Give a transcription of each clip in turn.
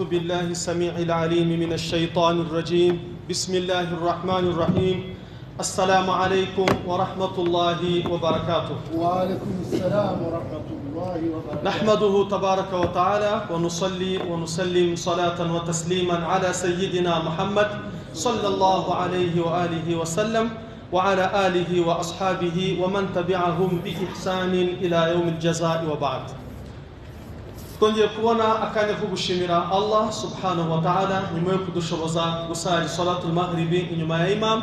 أعوذ بالله السميع العليم من الشيطان الرجيم. بسم الله الرحمن الرحيم. السلام عليكم ورحمة الله وبركاته. وعليكم السلام ورحمة الله وبركاته. نحمده تبارك وتعالى ونصلي ونسلم صلاة وتسليما على سيدنا محمد صلى الله عليه وآله وسلم وعلى آله وأصحابه ومن تبعهم بإحسان إلى يوم الجزاء وبعد. Twongeye kubona akanya ko gushimira Allah subhanahu wa ta'ala nyuma yo kudushoboza gusali salatul maghribi inyuma ya imam,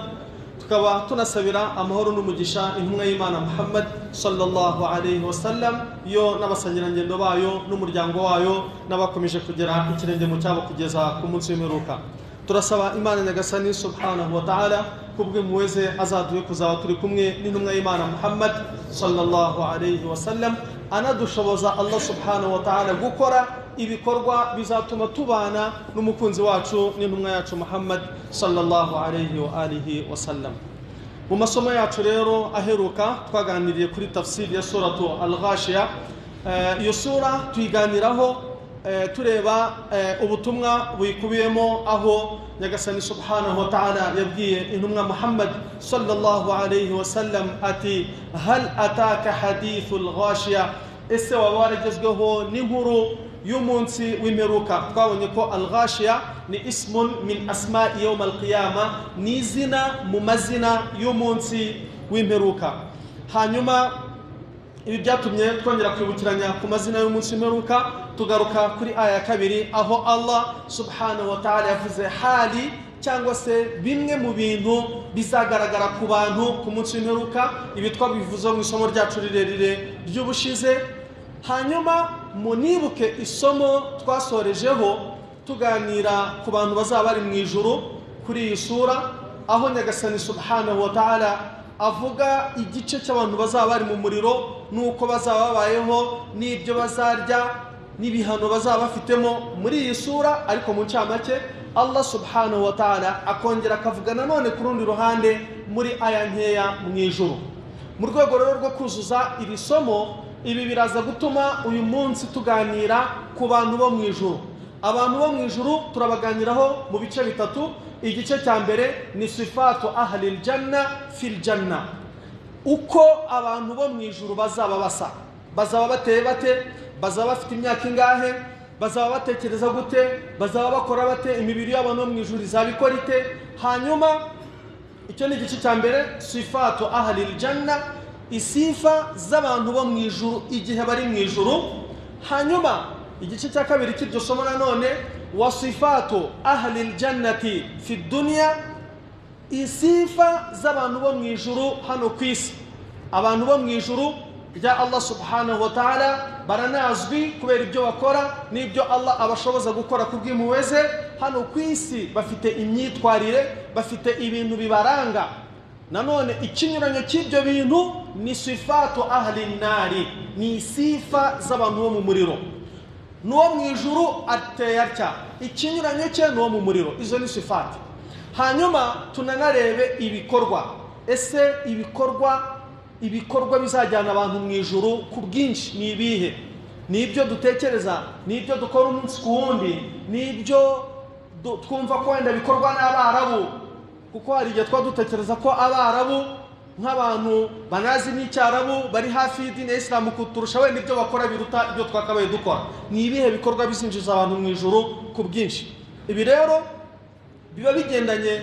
tukaba tunasabira amahoro n'umugisha intumwa y'Imana Muhammad sallallahu alayhi wasallam yo n'abasangirangendo bayo n'umuryango wayo n'abakomeje kugera ikirenge mu cyabo kugeza ku munsi w'imperuka. Turasaba Imana Nyagasani subhanahu wa ta'ala kubw'impuhwe ze azaduhe kuzaba turi kumwe n'intumwa y'Imana Muhammad sallallahu alayhi wasallam, anadushoboza Allah subhanahu wa ta'ala gukora ibikorwa bizatuma tubana n'umukunzi wacu n'intumwa yacu Muhammad sallallahu alayhi wa alihi wasallam. Mu masomo yacu rero aheruka twaganiriye kuri tafsiri ya suratu al-Ghashiya. Iyo sura tuyiganiraho tureba ubutumwa buyikubiyemo, aho Nyagasani subhanahu wa ta'ala yabwiye intumwa Muhammad sallallahu alayhi wasallam ati hal ataka hadithul ghashiya, ese waba waragezweho n'inkuru y'umunsi w'imperuka? Twabonye ko al-ghashiya ni ismun min asma'i yawm al-qiyama, ni izina mu mazina y'umunsi w'imperuka. Hanyuma ibi byatumye twongera kwibukiranya ku mazina y'umunsi w'imperuka, tugaruka kuri aya ya kabiri aho Allah subhanahu wa ta'ala yavuze hali cyangwa se bimwe mu bintu bizagaragara ku bantu ku munsi w'imperuka. Ibi twabivuze mu isomo ryacu rirerire ry'ubushize. Hanyuma munibuke isomo twasorejeho tuganira ku bantu bazaba bari mu ijuru kuri iyi sura, aho Nyagasani subhanahu wa ta'ala avuga igice cy'abantu bazaba bari mu muriro nuko bazaba babayeho n'ibyo bazarya n'ibihano bazaba bafitemo muri iyi sura. Ariko mu ncamake Allah subhanahu wa ta'ala akongera akavuga nanone ku rundi ruhande muri aya nkeya mu ijuru. Mu rwego rero rwo kuzuza iri somo, ibi biraza gutuma uyu munsi tuganira ku bantu bo mu ijuru. Abantu bo mu ijuru turabaganiraho mu bice bitatu. Igice cya mbere ni sifatu ahlil janna fil janna, uko abantu bo mu ijuru bazaba basa, bazaba bateye bate, bazaba bafite imyaka ingahe, bazaba batekereza gute, bazaba bakora bate, imibiri y'abantu bo mu ijuru izaba ikora ite. Hanyuma icyo ni igice cya mbere, sifatu ahlil janna, isifa z'abantu bo mu ijuru igihe bari mu ijuru. Hanyuma igice cya kabiri cy'iryo somo nanone, wasifatu ahlil jannati fi dunya, isifa z'abantu bo mu ijuru hano ku isi. Abantu bo mu ijuru rya Allah subhanahu wa ta'ala baranazwi kubera ibyo bakora n'ibyo Allah abashoboza gukora kubw'impuhwe ze. Hano ku isi bafite imyitwarire, bafite ibintu bibaranga. Nanone ikinyuranyo cy'ibyo bintu ni sifatu ahlin nari, ni isifa z'abantu bo mu muriro. N'uwo mu ijuru ateye atya, ikinyuranyo cye n'uwo mu muriro. Izo ni sifati. Hanyuma tunanarebe ibikorwa. Ese ibikorwa bizajyana abantu mu ijuru ku bwinshi ni ibihe? Ni ibyo dutekereza, ni ibyo dukora umunsi ku wundi, ni ibyo twumva ko wenda bikorwa n'Abarabu, kuko hari igihe twa dutekereza ko Abarabu nk'abantu banazi n'icyarabu bari hafi y'idini ya Islam kuturusha, wenda ibyo bakora biruta ibyo twakabaye dukora. Ni ibihe bikorwa bizinjiza abantu mu ijuru ku bwinshi? Ibi rero biba bigendanye,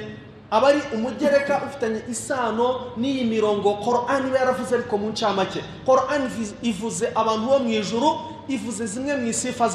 aba ari umugereka ufitanye isano n'iyi mirongo Qur'an iba yaravuze, ariko mu ncamake Qur'an ivuze abantu bo mu ijuru, ivuze zimwe mu isifa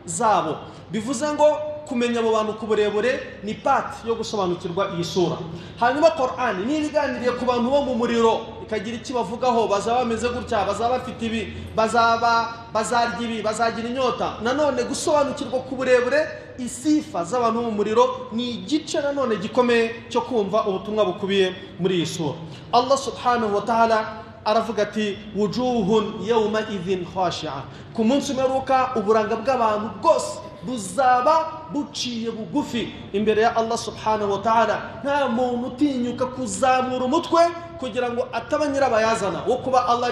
zabo. Bivuze ngo kumenya abo bantu ku burebure ni part yo gusobanukirwa iyi sura. Hanyuma Qur'an niba iganiriye ku bantu bo mu muriro ikagira iki bavugaho, bazaba bameze gutya, bazaba bafite ibi, bazarya ibi, bazagira inyota. Nanone gusobanukirwa ku burebure isifa z'abantu bo mu muriro ni igice nanone gikomeye cyo kumva ubutumwa bukubiye muri iyi sura. Allah subhanahu wa ta'ala aravuga ati wujuhun yawma idhin khashi'a, ku munsi w'imperuka uburanga bw'abantu bwose buzaba buciye bugufi imbere ya Allah subhanahu wa ta'ala. Nta muntu utinyuka kuzamura umutwe kugira ngo ataba nyirabayazana wo kuba Allah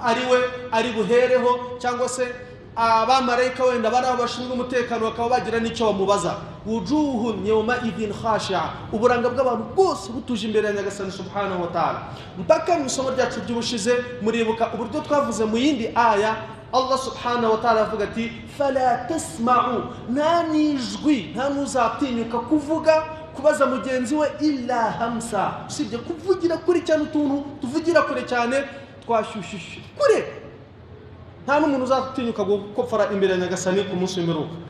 ari we ari buhereho, cyangwa se Abamarayika wenda bari aho bashinzwe umutekano bakaba bagira n'icyo bamubaza. Wujuhun yawma idhin khashi'a, uburanga bw'abantu bwose butuje imbere ya Nyagasani subhanahu wa ta'ala. Mpaka mu isomo ryacu ry'ubushize muribuka uburyo twavuze mu yindi aya, Allah subhanahu wa ta'ala avuga ati fala tasma'u, nta n'ijwi, nta n'uzatinyuka kuvuga kubaza mugenzi we illa hamsa, usibye kuvugira kure cyane, utuntu tuvugira kure cyane twashyushyushye kure, nta n'umuntu uzatinyuka gukopfara imbere ya Nyagasani ku munsi w'imperuka.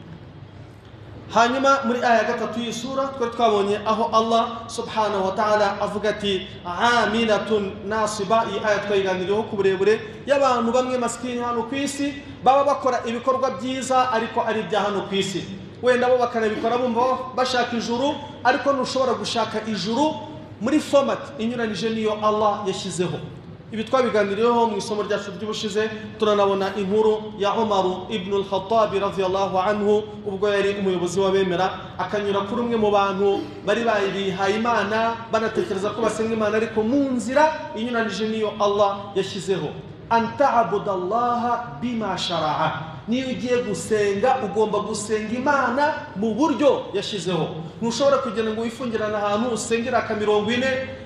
Hanyuma muri aya gatatu y'isura twari twabonye aho Allah subhanahu wa ta'ala avuga ati amilatun nasiba. Iyi aya twayiganiriyeho ku burebure y'abantu bamwe masikini hano ku isi baba bakora ibikorwa byiza ariko ari ibya hano ku isi, wenda bo bakanabikora bumva bashaka ijuru, ariko ntushobora gushaka ijuru muri format inyuranije n'iyo Allah yashyizeho. Ibi twabiganiriyeho mu isomo ryacu ry'ubushize, turanabona inkuru ya Umar ibn al-Khattab radhiyallahu anhu ubwo yari umuyobozi w'abemera, akanyura kuri umwe mu bantu bari bayihaye Imana banatekereza ko basenga Imana ariko mu nzira inyuranije n'iyo Allah yashyizeho. An ta'budallaha bima shara'a, niyo ugiye gusenga ugomba gusenga Imana mu buryo yashyizeho. Ntushobora kugenda ngo wifungirane ahantu usengera aka 40,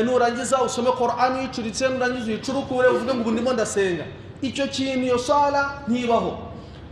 nurangiza usome Qur'an yicuritse, nurangiza uyicurukure uvuge ngo ndimo ndasenga. Icyo kintu, iyo sala ntibaho,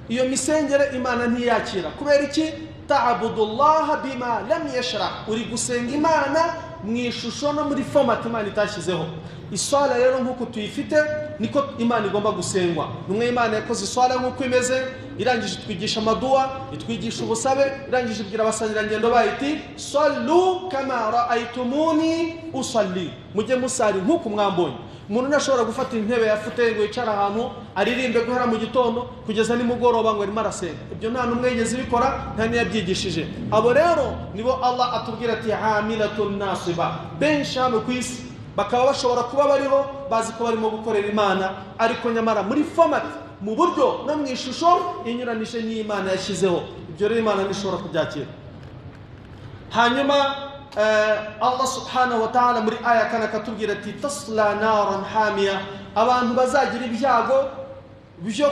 iyo misengere Imana ntiyakira. Kubera iki? Ta'budullaha bima lam yashra, uri gusenga Imana mu ishusho no muri format Imana itashyizeho. Iswala rero nk'uko tuyifite niko Imana igomba gusengwa. Numwe Imana yakoze iswala nk'uko imeze, irangije itwigisha amaduwa, itwigisha ubusabe, irangije ibwira abasangirangendo bayo iti sallu kama ra'aytumuni usalli, mujye musali nk'uko mwambonye. Umuntu ntashobora gufata intebe yafute ngo yicara ahantu aririmbe guhera mu gitondo kugeza nimugoroba ngo arimo arasenga. Ibyo nta n'umwe yigeze bikora, nta n'iyabyigishije. Abo rero nibo Allah atubwira ati amilatun nasiba. Benshi hano ku isi bakaba bashobora kuba bariho bazi ko barimo gukorera Imana, ariko nyamara muri format, mu buryo no mu ishusho inyuranije n'Imana yashyizeho. Ibyo rero Imana ntishobora kubyakira. Hanyuma Allah subhanahu wa ta'ala muri aya kana akatubwira ati tasla naran hamiya, abantu bazagira ibyago byo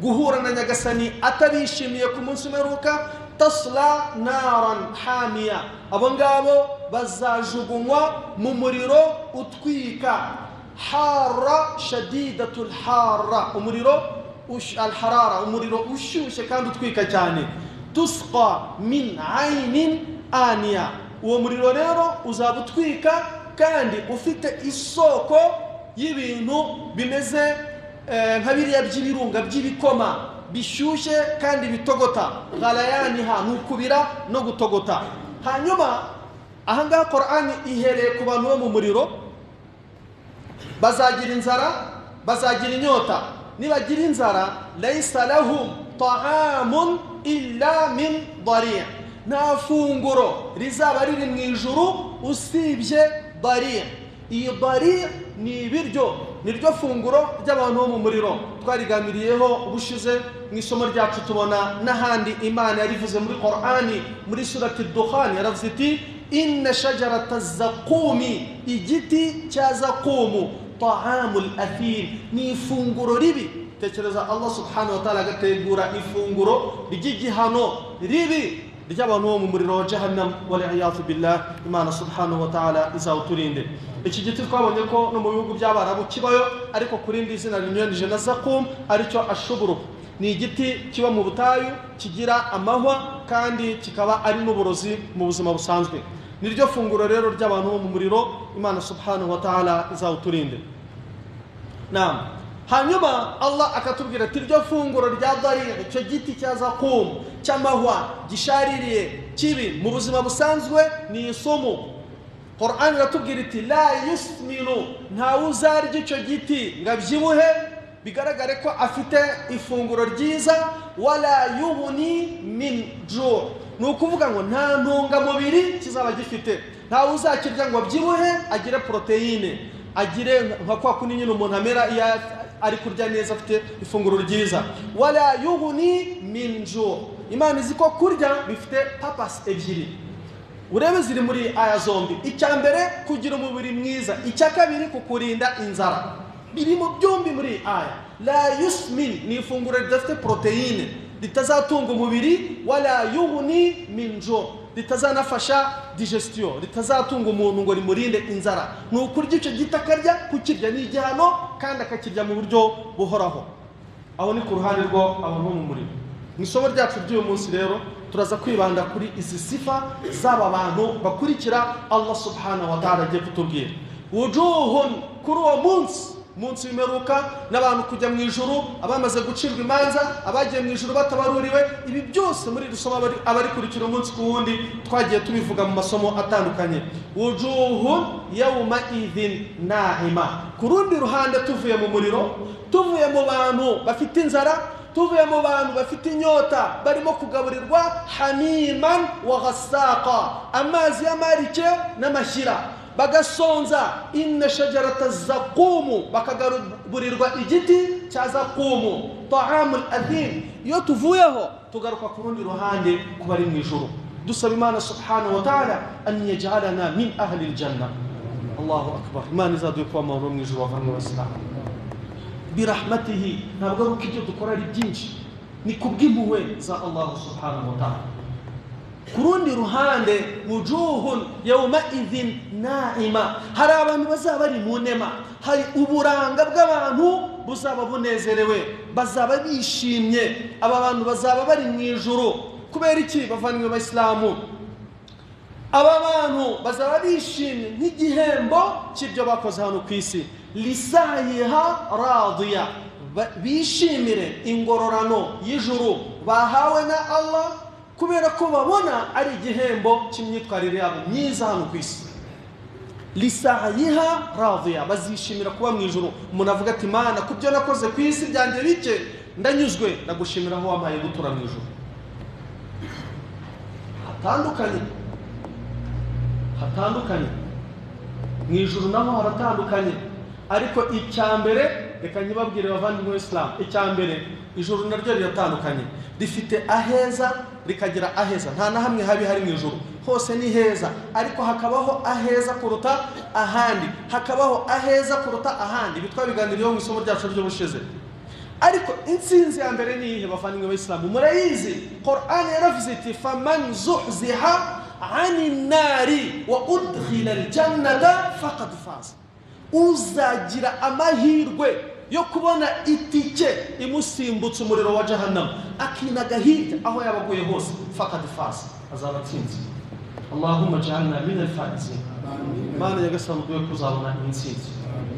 guhura na Nyagasani atabishimiye ku munsi w'imperuka. Tasla naran hamiya, abo ngabo bazajugunywa mu muriro utwika. Hara shadidatul hara, umuriro alharara, umuriro ushyushye kandi utwika cyane. Tusqa min aynin aniya, uwo muriro rero uzaba utwika kandi ufite isoko y'ibintu bimeze nka biriya by'ibirunga by'ibikoma bishyushye kandi bitogota. Ghalayaniha ni ukubira no gutogota. Hanyuma ahangaha Qur'ani ihereye ku bantu bo mu muriro, bazagira inzara, bazagira inyota. Nibagira inzara, laysa lahum ta'amun illa min dari', nta funguro rizaba riri mu ijuru usibye dari'. Iyi dari' ni ibiryo, niryo funguro ry'abantu bo mu muriro. Twariganiriyeho ubushize mu isomo ryacu, tubona n'ahandi Imana yarivuze muri Qur'ani, muri surati Dukhan yaravuze iti inna shajarata zaqumi, igiti cya zaqumu, ta'amul athim, ni ifunguro ribi. Tekereza Allah subhanahu wa ta'ala agategura ifunguro ry'igihano ribi ry'abantu bo mu muriro wa Jahannam, wal iyadhu billah. Imana subhanahu wa ta'ala izawuturinde. Iki giti twabonye ko no mu bihugu by'Abarabu kibayo, ariko kurindi izina rinyuranije na zaqum, aricyo ashuburu. Ni igiti kiba mu butayu, kigira amahwa kandi kikaba ari n'uburozi mu buzima busanzwe. Niryo funguro rero ry'abantu bo mu muriro. Imana subhanahu wa ta'ala izawuturinde. Naam. Hanyuma Allah akatubwira ati iryo funguro rya dari, icyo giti cya zaqum cy'amahwa gishaririye kibi mu buzima busanzwe ni isomo. Qur'an iratubwira iti la yusminu, ntawe uzarya icyo giti ngo abyibuhe bigaragare ko afite ifunguro ryiza. Wala yughni min ju', ni ukuvuga ngo nta ntungamubiri kizaba gifite. Ntawe uzakirya ngo abyibuhe agire poroteyine, agire nka kwa kundi nyine umuntu amera iyo ari kurya neza afite ifunguro ryiza. Wala yughni min ju', Imana izi ko kurya bifite purpose ebyiri, urebe ziri muri aya zombi. Icya mbere kugira umubiri mwiza, icya kabiri kukurinda inzara. Biri mu byombi muri aya. La yusmin ni ifunguro ridafite proteine, ritazatunga umubiri, wala yughni min ju, ritazanafasha digestion, ritazatunga umuntu ngo rimurinde inzara. Ni ukurya icyo giti akarya, kukirya ni igihano kandi akakirya mu buryo buhoraho. Aho ni ku ruhande rwo abantu bo mu muriro. Mu isomo ryacu ry'uyu munsi rero turaza kwibanda kuri izi sifa z'aba bantu bakurikira Allah subhanahu wa ta'ala agiye kutubwira. Wujuhun, kuri uwo munsi w'imperuka, n'abantu kujya mu ijuru, abamaze gucirwa imanza, abagiye mu ijuru batabaruriwe, ibi byose muri iri somo abarikurikira umunsi ku wundi twagiye tubivuga mu masomo atandukanye. Wujuhun yawma idhin na'ima. Ku rundi ruhande tuvuye mu muriro, tuvuye mu bantu bafite inzara, tuvuye mu bantu bafite inyota, barimo kugaburirwa hamiman wa ghassaqa, amazi y'amarike n'amashyira, bagasonza. Inna shajarata zaqumu, bakagaburirwa igiti cya zaqumu, ta'amul athim. Iyo tuvuyeho tugaruka ku rundi ruhande ku bari mu ijuru. Dusaba Imana subhanahu wa ta'ala an yaj'alana min ahli aljanna. Allahu akbar. Imana izaduhe kuba amahoro mu ijuru bavandimwe b'Abasilamu. Birahmatihi, ntabwo ari uko ibyo dukora ari byinshi, ni kubw'impuhwe za Allah subhanahu wa ta'ala. Ku rundi ruhande wujuhun yawma idhin na'ima, hari abantu bazaba bari mu nema, hari uburanga bw'abantu buzaba bunezerewe, bazaba bishimye. Aba bantu bazaba bari mu ijuru. Kubera iki bavandimwe b'Abasilamu? Aba bantu bazaba bishimye nk'igihembo cy'ibyo bakoze hano ku isi. Lisayiha radiya, bishimire ingororano y'ijuru bahawe na Allah, kubera ko babona ari igihembo cy'imyitwarire yabo myiza hano ku isi. Lisayiha radiya, bazishimira kuba mu ijuru. Umuntu avuga ati Mana, ku byo nakoze ku isi byanjye bike ndanyuzwe, ndagushimira aho wampaye gutura mu ijuru. Hatandukanye, hatandukanye mu ijuru naho haratandukanye. Ariko icya mbere reka nyibabwire bavandimwe b'Islam, icya mbere ijuru naryo riratandukanye, rifite aheza rikagira aheza. Nta na hamwe habi hari mu ijuru, hose ni heza, ariko hakabaho aheza kuruta ahandi, hakabaho aheza kuruta ahandi. Ibi twabiganiriyeho mu isomo ryacu ry'ubushize. Ariko intsinzi ya mbere ni iyihe bavandimwe b'Islam? Murayizi, Qur'an yaravuze iti faman zuhziha anin nari wa udkhila aljannata faqad faz. Uzagira amahirwe yo kubona itike imusimbutsa umuriro wa jahannam, akinaga hirya aho yabaguye hose, faqad faz, azaba atsinze. Allahumma ja'alna min al-faizin. Mana nyagasani uduhe kuzabona intsinzi.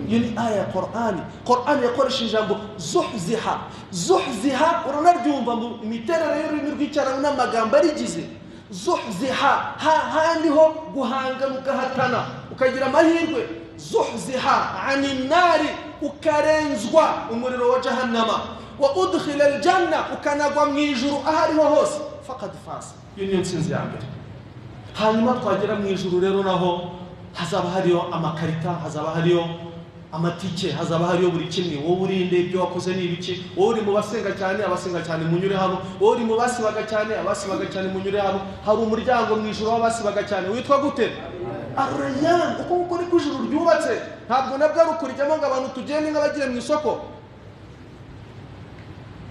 Iyo ni aya ya Qur'ani. Qur'ani yakoresheje ijambo zuhziha. Zuhziha uranaryumva mu miterere y'ururimi rw'icyarabu n'amagambo arigize. Zuhziha, hahandi ho guhangana ugahatana ukagira amahirwe. Zuhziha anin nari, ukarenzwa umuriro wa jahannama, wa udkhila aljanna, ukanagwa mu ijuru aho ariho hose, faqad faz. Iyo niyo ntsinzi ya mbere. Hanyuma twagera mu ijuru rero naho hazaba hariyo amakarita, hazaba hariyo amatike, hazaba hariyo buri kimwe. Wowe urinde ibyo wakoze ni ibiki, wowe uri mu basenga cyane, abasenga cyane munyure hano, wowe uri mu basibaga cyane, abasibaga cyane munyure hano. Hari umuryango mu ijuru w'abasibaga cyane witwa gute? Arrayan. Uko nguko niko ijuru ryubatse. Ntabwo nabwo ari ukurijyamo ngo abantu tugende nk'abagiye mu isoko.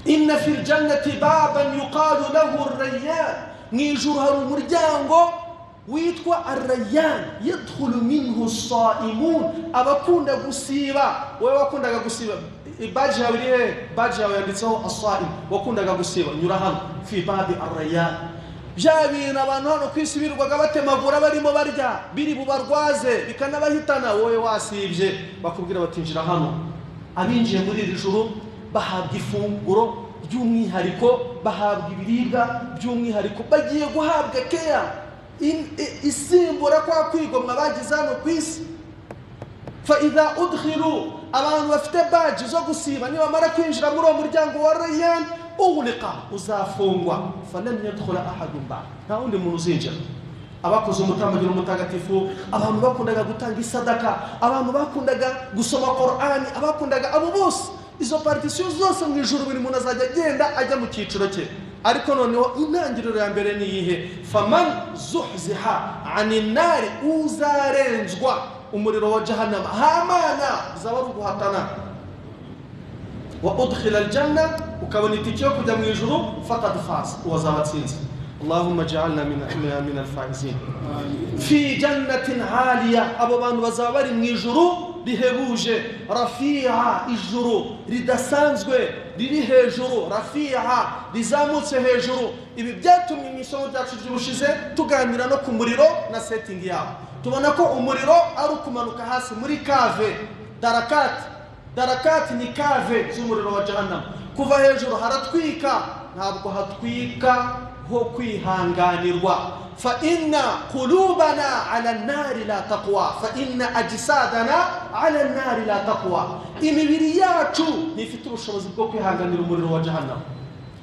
Inna fil jannati baban yuqalu lahu arrayyan. Mu ijuru hari umuryango witwa Arrayyan, yadkhulu minhu as-saimun, abakunda gusiba. Wowe wakundaga gusiba, baji yawe iri he? Baji yawe yanditseho as-saim, wakundaga gusiba, nyura hano fi babi Arrayyan. Bya bintu abantu hano ku isi birirwaga batemagura barimo barya, biri bubarwaze bikanabahitana, wowe wasibye bakubwira bati injira hano. Abinjiye muri iri juru bahabwa ifunguro by'umwihariko, bahabwa ibiribwa by'umwihariko, bagiye guhabwa keya isimbura kwa kwigomwa bagize hano ku isi. Fa idha udkhilu, abantu bafite baji zo gusiba nibamara kwinjira muri uwo muryango wa Rayyan, ughliqa, uzafungwa, falam yadkhula ahadun ba'd, nta wundi muntu uzinjira. Abakoze umutambagiro mutagatifu, abantu bakundaga gutanga isadaka, abantu bakundaga gusoma Qur'ani, abakundaga abo bose, izo partition zose mu ijuru buri muntu azajya agenda ajya mu cyiciro cye. Ariko noneho intangiriro ya mbere ni iyihe? Faman zuhziha anin nari, uzarenzwa umuriro wa jahannama. Hamana bizaba ari uguhatana. Wa udkhila aljanna, ukabona itike yo kujya mu ijuru, faqad faz, uwazabatsinze. Allahumma ja'alna min al-faizin. Fi jannatin 'aliya, abo bantu bazaba bari mu ijuru rihebuje. Rafi'a, ijuru ridasanzwe riri hejuru, rafi'a rizamutse hejuru. Ibi byatumye mu isomo ryacu ry'ubushize tuganira no ku muriro na setting yawo, tubona ko umuriro ari ukumanuka hasi muri kave darakati. Darakati ni kave z'umuriro wa jahannam. Kuva hejuru haratwika, ntabwo hatwika ho kwihanganirwa. Fa inna qulubana ala an-nari la taqwa, fa inna ajsadana ala an-nari la taqwa. Imibiri yacu ntifite ubushobozi bwo kwihanganira umuriro wa jahannam.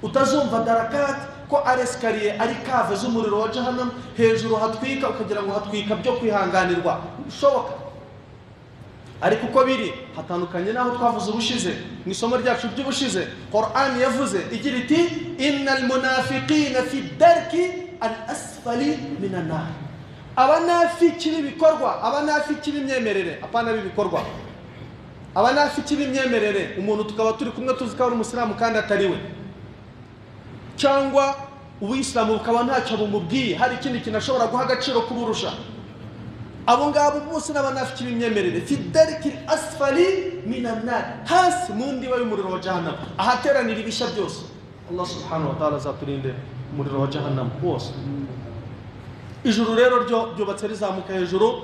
Utazumva darakati ko ari esikariye, ari kave z'umuriro wa jahannam, hejuru hatwika ukagira ngo hatwika byo kwihanganirwa, bishoboka. Ariko uko biri hatandukanye naho twavuze ubushize mu isomo ryacu ry'ubushize. Qur'an yavuze igira iti innal munafiqina fi darki al asfali minan nar. Abanafiki b'ibikorwa, abanafiki b'imyemerere, apana b'ibikorwa, abanafiki b'imyemerere, umuntu tukaba turi kumwe tuzi ko ari umusilamu kandi atari we, cyangwa ubuyisilamu bukaba ntacyo bumubwiye, hari ikindi kintu ashobora guha agaciro kuburusha. Abo ngabo bose n'abanafiki b'imyemerere, fi darki asfali minan nar, hasi mu ndiba y'umuriro wa jahannam, ahateranira ibishya byose. Allah subhanahu wa ta'ala azaturinde umuriro wa jahannam wose. Ijuru rero ryo ryubatse rizamuka hejuru,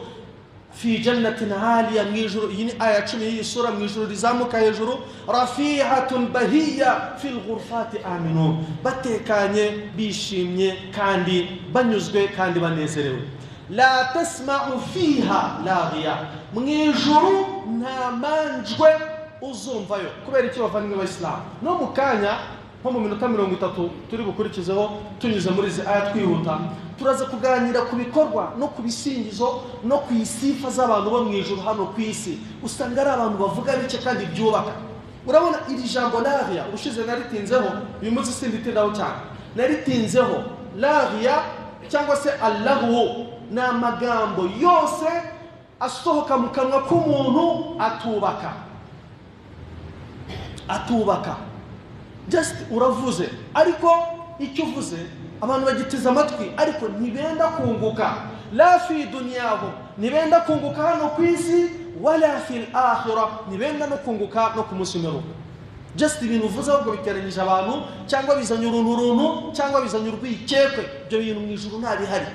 fi jannatin 'aliya, mu ijuru. Iyi ni aya 10 y'iyi sura. Mu ijuru rizamuka hejuru, rafi'atun bahiyya fil ghurfati aminun, batekanye, bishimye kandi banyuzwe kandi banezerewe. La tasma'u fiha laghiya, mu ijuru nta manjwe uzumvayo. Kubera iki bavandimwe b'Islam? No mu kanya nko mu minota 30 turi bukurikizeho tunyuze muri izi aya twihuta, turaza kuganira ku bikorwa no ku bisingizo no ku isifa z'abantu bo mu ijuru hano ku isi. Usanga ari abantu bavuga bike kandi byubaka. Urabona iri jambo laghiya, ubushize naritinzeho, uyu munsi sinditindaho cyane, naritinzeho. Laghiya cyangwa se allahu ni amagambo yose asohoka mu kanwa k'umuntu atubaka, atubaka. Just uravuze, ariko icyo uvuze abantu bagiteze amatwi, ariko ntibenda kunguka. La fi dunyahu, ntibenda kunguka hano ku isi, wala fil akhirah, ntibenda no kunguka no ku munsi w'imperuka. Just ibintu uvuze ahubwo biteranyije abantu, cyangwa bizanye urunturuntu, cyangwa bizanye urwikekwe. Ibyo bintu mu ijuru nta bihari.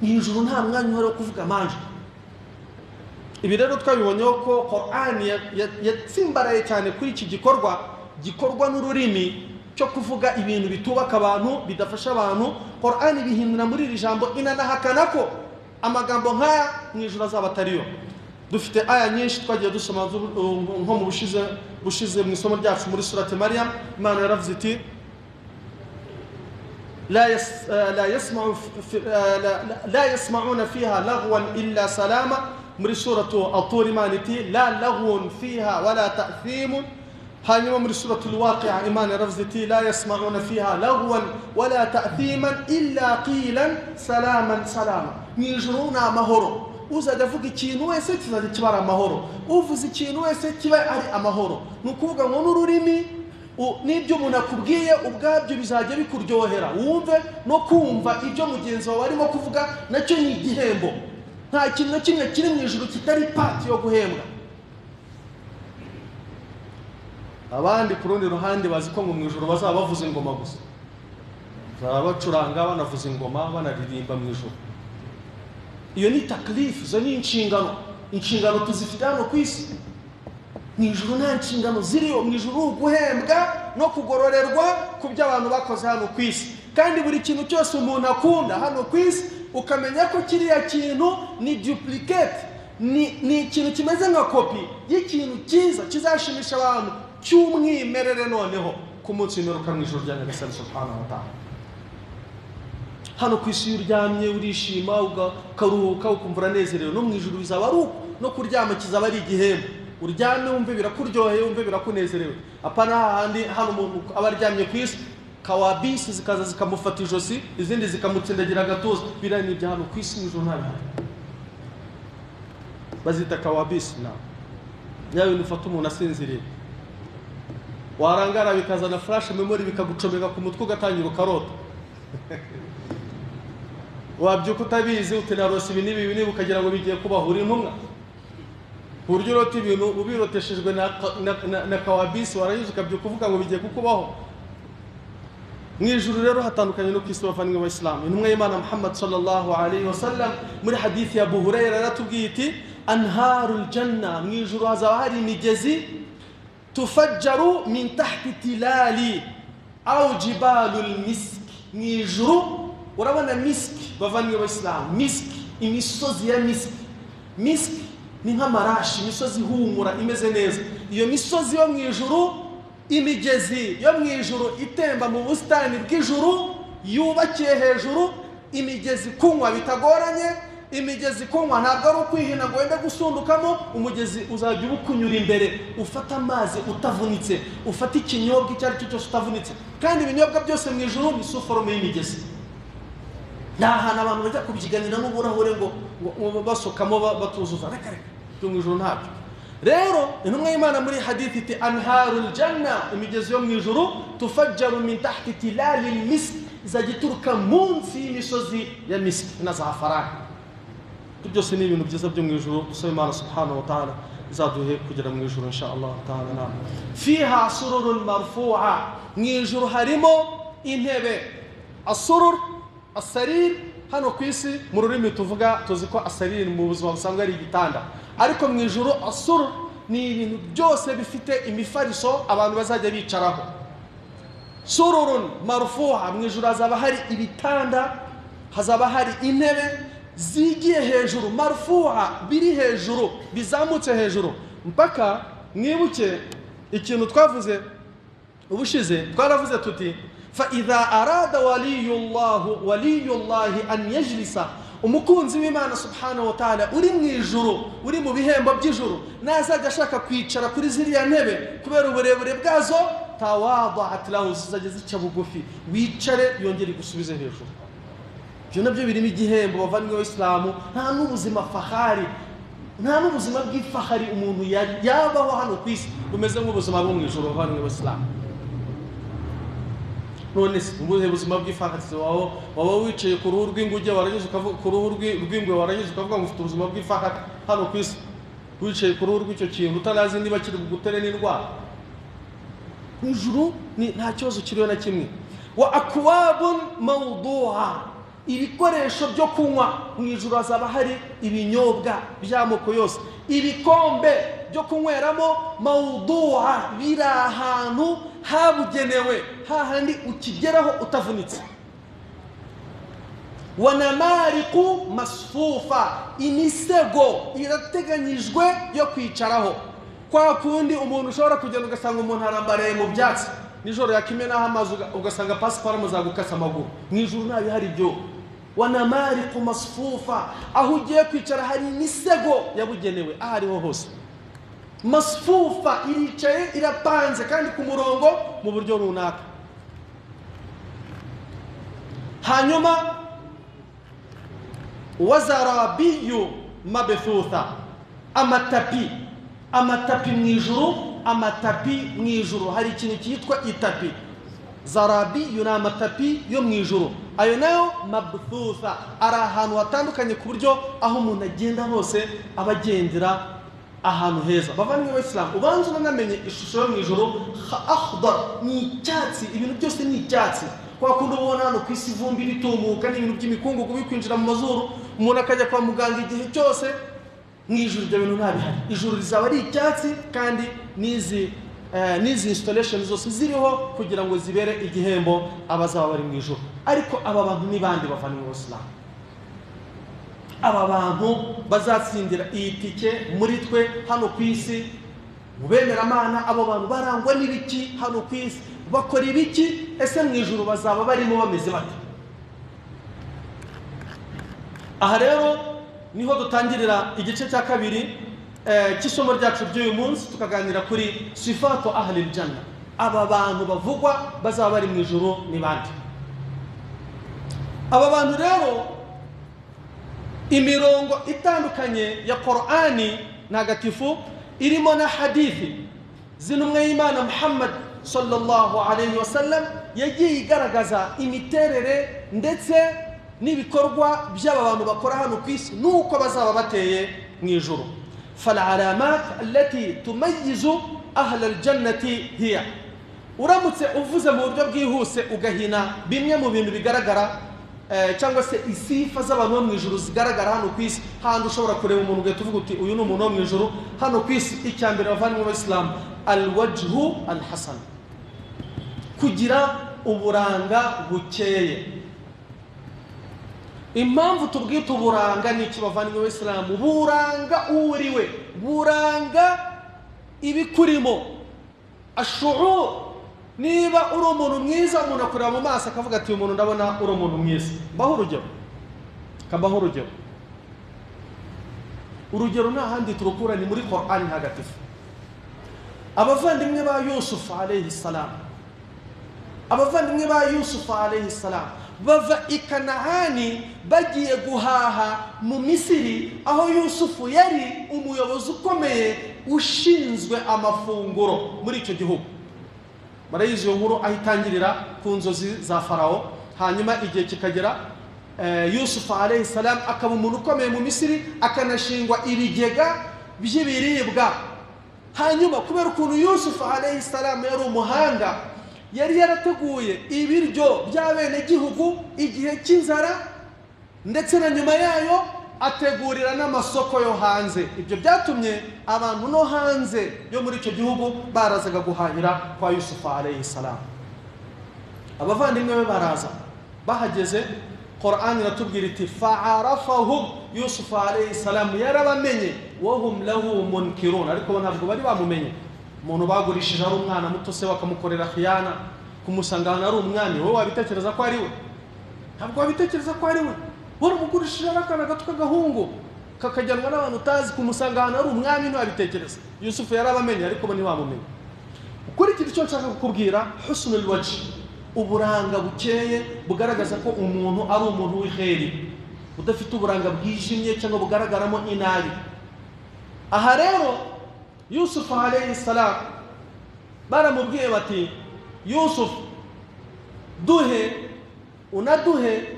Mu ijuru nta mwanya uhari wo kuvuga amanje. Ibi rero twabibonyeho ko Qur'an yatsimbaraye cyane kuri iki gikorwa gikorwa n'ururimi cyo kuvuga ibintu bitubaka abantu, bidafasha abantu. Qur'an ibihindura muri iri jambo, inanahakana ko amagambo nk'aya mu ijuru azaba atariyo. Dufite aya nyinshi twagiye dusoma nko mu bushize mu isomo ryacu muri surati Maryam. Imana yaravuze iti la yasma'una fiha lagwan illa salama. Muri suratu At-Tur Imana iti la lagwun fiha wala ta'thimun. Hanyuma muri suratu Al-Waqi'a Imana yaravuze iti la yasma'una fiha lagwan wala ta'thiman illa qilan salaman salama. Mu ijuru ni amahoro, uzajya avuga ikintu wese kizajya kiba ari amahoro, uvuze ikintu wese kiba ari amahoro. Ni ukuvuga ngo n'ururimi n'ibyo umuntu akubwiye ubwabyo bizajya bikuryohera, wumve no kumva ibyo mugenzi wawe arimo kuvuga nacyo ni igihembo. Nta kintu na kimwe kiri mu ijuru kitari pati yo guhembwa. Abandi ku rundi ruhande bazi ko mu ijuru bazaba bavuza ingoma gusa, bazaba bacuranga banavuza ingoma banaririmba mu ijuru. Iyo ni taklifu, izo ni inshingano. Inshingano tuzifite hano ku isi. Mu ijuru nta nshingano ziriyo. Mu ijuru guhembwa no kugororerwa ku byo abantu bakoze hano ku isi. Kandi buri kintu cyose umuntu akunda hano ku isi, ukamenya ko kiriya kintu ni duplicate, ni ikintu kimeze nka kopi y'ikintu cyiza kizashimisha abantu cy'umwimerere noneho ku munsi w'imperuka mu ijuru rya Nyagasani subhanahu wa ta'ala. Hano ku isi iyo uryamye urishima, ukaruhuka, ukumva uranezerewe. No mu ijuru bizaba ari uko, no kuryama kizaba ari igihembo. Uryame wumve birakuryoheye, wumve birakunezerewe. Apana hahandi hano umuntu aba aryamye ku isi, kawabisi zikaza zikamufata ijosi, izindi zikamutsindagira agatuza. Biriya ni ibya hano ku isi, mu ijuru nta bihari. Bazita kawabisi na ya bintu ufata umuntu asinziriye. Warangara bikazana flash memory bikagucomeka ku mutwe ugatangira ukarota. Wabyuka utabizi utinarose ibi n'ibi n'ibi ukagira ngo bigiye kubaho, uri intumwa. Ku buryo urota ibintu ubiroteshejwe na kawabisi, warangiza ukabyuka uvuga ngo bigiye kukubaho. Mu ijuru rero hatandukanye no ku isi bavandimwe b'Abayisilamu. Intumwa y'Imana Muhammad sallallahu alayhi wasallam muri hadithi ya Abu Huraira yaratubwiye iti anharul janna, mu ijuru hazaba hari imigezi tufajjaru min tahti tilali aw jibalul misk. Mu ijuru urabona miski bavandimwe b'Abayisilamu, miski, imisozi ya miski. Miski ni nk'amarashi, imisozi ihumura imeze neza. Iyo misozi yo mu ijuru, imigezi yo mu ijuru itemba mu busitani bw'ijuru yubakiye hejuru, imigezi kunywa bitagoranye. Imigezi kunywa ntabwo ari ukwihina ngo wende gusundukamo, umugezi uzajya ubukunyura imbere, ufata amazi utavunitse, ufata ikinyobwa icyo ari cyo cyose utavunitse. Kandi ibinyobwa byose mu ijuru ni suforume y'imigezi. Nta hantu abantu bajya kubyiganira n'uburahure ngo basukamo batuzuza, reka reka, byo mu ijuru ntabyo. Rero intumwa y'Imana muri hadithi iti anharul janna, imigezi yo mu ijuru tufajjaru min tahti tilalil misk, izajya ituruka munsi y'imisozi ya misk na zafarani. Byose ni ibintu byiza byo mu ijuru. Dusaba Imana subhanahu wa ta'ala izaduhe kugera mu ijuru insha Allah ta'ala. Na fiha sururun marfu'a, mu ijuru harimo intebe. Asurur, asarir, hano ku isi mu rurimi tuvuga tuzi ko asarir mu buzima busanzwe ari igitanda, ariko mu ijuru asurur ni ibintu byose bifite imifariso abantu bazajya bicaraho. Sururun marfu'a, mu ijuru hazaba hari ibitanda, hazaba hari intebe zigiye hejuru, marfu'a biri hejuru, bizamutse hejuru. Mpaka mwibuke ikintu twavuze ubushize, twaravuze tuti fa idha arada waliyullahi an yajlisa, umukunzi w'Imana subhanahu wa ta'ala uri mu ijuru, uri mu bihembo by'ijuru, nazajya ashaka kwicara kuri ziriya ntebe kubera uburebure bwazo, tawada'at lahu, zizajya zica bugufi, wicare yongere igusubize hejuru. Ibyo nabyo birimo igihembo bavandimwe b'Abayisilamu. Nta n'ubuzima fahari, nta n'ubuzima bw'ifahari umuntu yabaho hano ku isi bumeze nk'ubuzima bwo mu ijuru bavandimwe b'Abayisilamu. None se ubuhe buzima bw'ifahari waba wicaye ku ruhu rw'inguge warangiza ukavuga, ku ruhu rw'ingwe warangiza ukavuga ngo ufite ubuzima bw'ifahari hano ku isi, wicaye ku ruhu rw'icyo kintu utanazi niba kiri bugutere n'indwara. Mu ijuru nta kibazo kiriho na kimwe. Wa akwabun mawdu'a, ibikoresho byo kunywa mu ijuru hazaba hari ibinyobwa by'amoko yose, ibikombe byo kunyweramo mawdu'a, biri ahantu habugenewe, hahandi ukigeraho utavunitse. Wa namariqu masfufa, imisego irateganyijwe yo kwicaraho. Kwa kundi umuntu ushobora kugenda ugasanga umuntu arambaraye mu byatsi nijoro yakimenaho amazi ugasanga pasiparumu zagukasa amaguru, mu ijuru ntabi hari ibyo. Wa namariqu masfufa, aho ugiye kwicara hari imisego yabugenewe aho ariho hose. Masfufa iricaye irapanze kandi ku murongo mu buryo runaka. Hanyuma wazarabiyu mabthutha, amatapi, amatapi mu ijuru, amatapi mu ijuru hari ikintu cyitwa itapi. Zarabiyu ni amatapi yo mu ijuru, ayo nayo mabthutha ari ahantu hatandukanye ku buryo aho umuntu agenda hose aba agendera ahantu heza. Bavandimwe b'Abayisilamu, ubanza unamenye ishusho yo mu ijuru, akhdar ni icyatsi, ibintu byose ni icyatsi. Kwa kundi ubona hano ku isi ivumbi ritumuka n'ibintu by'imikungugu bikwinjira mu mazuru, umuntu akajya kwa muganga igihe cyose, mu ijuru ibyo bintu ntabihari. Ijuru rizaba ari icyatsi kandi n'izi installation zose ziriho kugira ngo zibere igihembo abazaba bari mu ijuru. Ariko aba bantu ni bande bavandimwe b'Abayisilamu? Aba bantu bazatsindira iyi tike muri twe hano ku isi mu bemeramana, abo bantu barangwa n'ibiki hano ku isi, bakora ibiki, ese mu ijuru bazaba barimo bameze bate? Aha rero niho dutangirira igice cya kabiri cy'isomo ryacu ry'uyu munsi, tukaganira kuri sifatu ahli janna, aba bantu bavugwa bazaba bari mu ijuru ni bande? Aba bantu rero imirongo itandukanye ya Qur'ani ntagatifu irimo na hadithi z'intumwa y'Imana Muhammad sallallahu alayhi wasallam yagiye igaragaza imiterere ndetse n'ibikorwa by'aba bantu bakora hano ku isi nuko bazaba bateye mu ijuru. Falalamat allati tumayyizu ahla aljannati hiya, uramutse uvuze mu buryo bwihuse ugahina bimwe mu bintu bigaragara cyangwa se isifa z'abantu bo mu ijuru zigaragara hano ku isi, handi ushobora kureba umuntu ugahita uvuga uti uyu ni umuntu wo mu ijuru hano ku isi. Icya mbere bavandimwe b'Abayisilamu, alwajhu alhasan, kugira uburanga bukeye. Impamvu tubwita uburanga ni iki bavandimwe b'Abayisilamu? Buranga uriwe, buranga ibikurimo, ashuur. Niba uri umuntu mwiza, umuntu akureba mu maso akavuga ati uyu muntu ndabona uri umuntu mwiza. Mbaho urugero, kambaho urugero. Urugero nta handi turukura, ni muri Qur'an ntagatifu. Abavandimwe ba Yusuf alayhi salam, abavandimwe ba Yusuf alayhi salam bava i Kanahani bagiye guhaha mu Misiri, aho Yusufu yari umuyobozi ukomeye ushinzwe amafunguro muri icyo gihugu. Murayizi iyo nkuru aho itangirira ku nzozi za Farawo, hanyuma igihe kikagera Yusuf alayhi salam akaba umuntu ukomeye mu Misiri, akanashingwa ibigega by'ibiribwa. Hanyuma kubera ukuntu Yusuf alayhi salam yari umuhanga, yari yarateguye ibiryo by'abenegihugu igihe cy'inzara, ndetse na nyuma yayo ategurira n'amasoko yo hanze. Ibyo byatumye abantu no hanze yo muri icyo gihugu barazaga guhahira kwa Yusuf alayhi salam. Abavandimwe be baraza, bahageze Qur'an iratubwira iti fa'arafahum, Yusuf alayhi salam yarabamenye, wahum lahu munkirun, ariko ntabwo bari bamumenye. Umuntu bagurishije ari umwana muto se bakamukorera khiyana, kumusangana ari umwami, wowe wabitekereza ko ari we? Ntabwo wabitekereza ko ari we. Wari umugurishije ari akana gato k'agahungu kakajyanwa n'abantu utazi, kumusangana ari umwami ntiwabitekereza. Yusufu yarabamenye ariko bo ntibamumenye. Ukurikira icyo nshaka kukubwira, husnul wajh, uburanga bukeye bugaragaza ko umuntu ari umuntu w'iheri, udafite uburanga bwijimye cyangwa bugaragaramo inabi. Aha rero Yusuf alayhi salam baramubwiye bati Yusuf, duhe unaduhe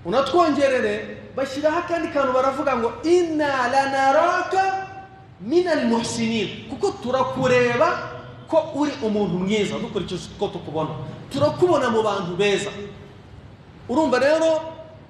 unatwongerere. Bashyiraho akandi kantu baravuga ngo inna lanaraka minal muhsinin, kuko turakureba ko uri umuntu mwiza dukurikije uko tukubona, turakubona mu bantu beza. Urumva rero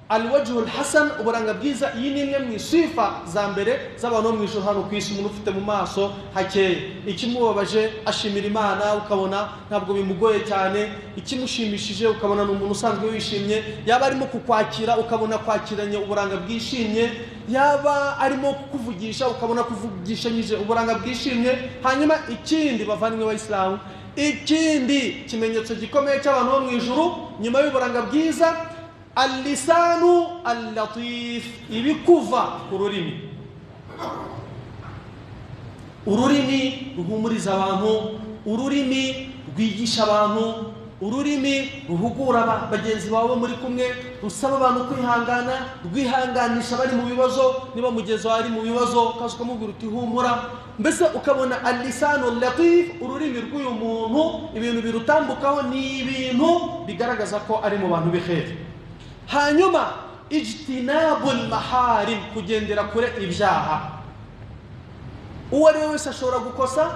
alwajhu alhasan, uburanga bwiza, iyi ni imwe mu isifa za mbere z'abantu bo mu ijuru hano ku isi. Umuntu ufite mu maso hakeye, ikimubabaje ashimira Imana, ukabona ntabwo bimugoye cyane, ikimushimishije ukabona ni umuntu usanzwe wishimye, yaba arimo kukwakira ukabona kwakiranye uburanga bwishimye, yaba arimo kukuvugisha ukabona kuvugishanyije uburanga bwishimye. Hanyuma ikindi bavandimwe b'Abayisilamu, ikindi kimenyetso gikomeye cy'abantu bo mu ijuru nyuma y'uburanga bwiza, al-lisanu al-latif, ibikuva ku rurimi. Ururimi ruhumuriza abantu, ururimi rwigisha abantu, ururimi ruhugura bagenzi bawe muri kumwe, rusaba abantu kwihangana, rwihanganisha bari mu bibazo. Niba mugenzi wawe ari mu bibazo ukaza ukamubwira uti humura, mbese ukabona al-lisanu al-latif, ururimi rw'uyu muntu ibintu birutambukaho ni ibintu bigaragaza ko ari mu bantu b'iheri. Hanyuma ijtinabul maharim, kugendera kure ibyaha. Uwo ari we wese ashobora gukosa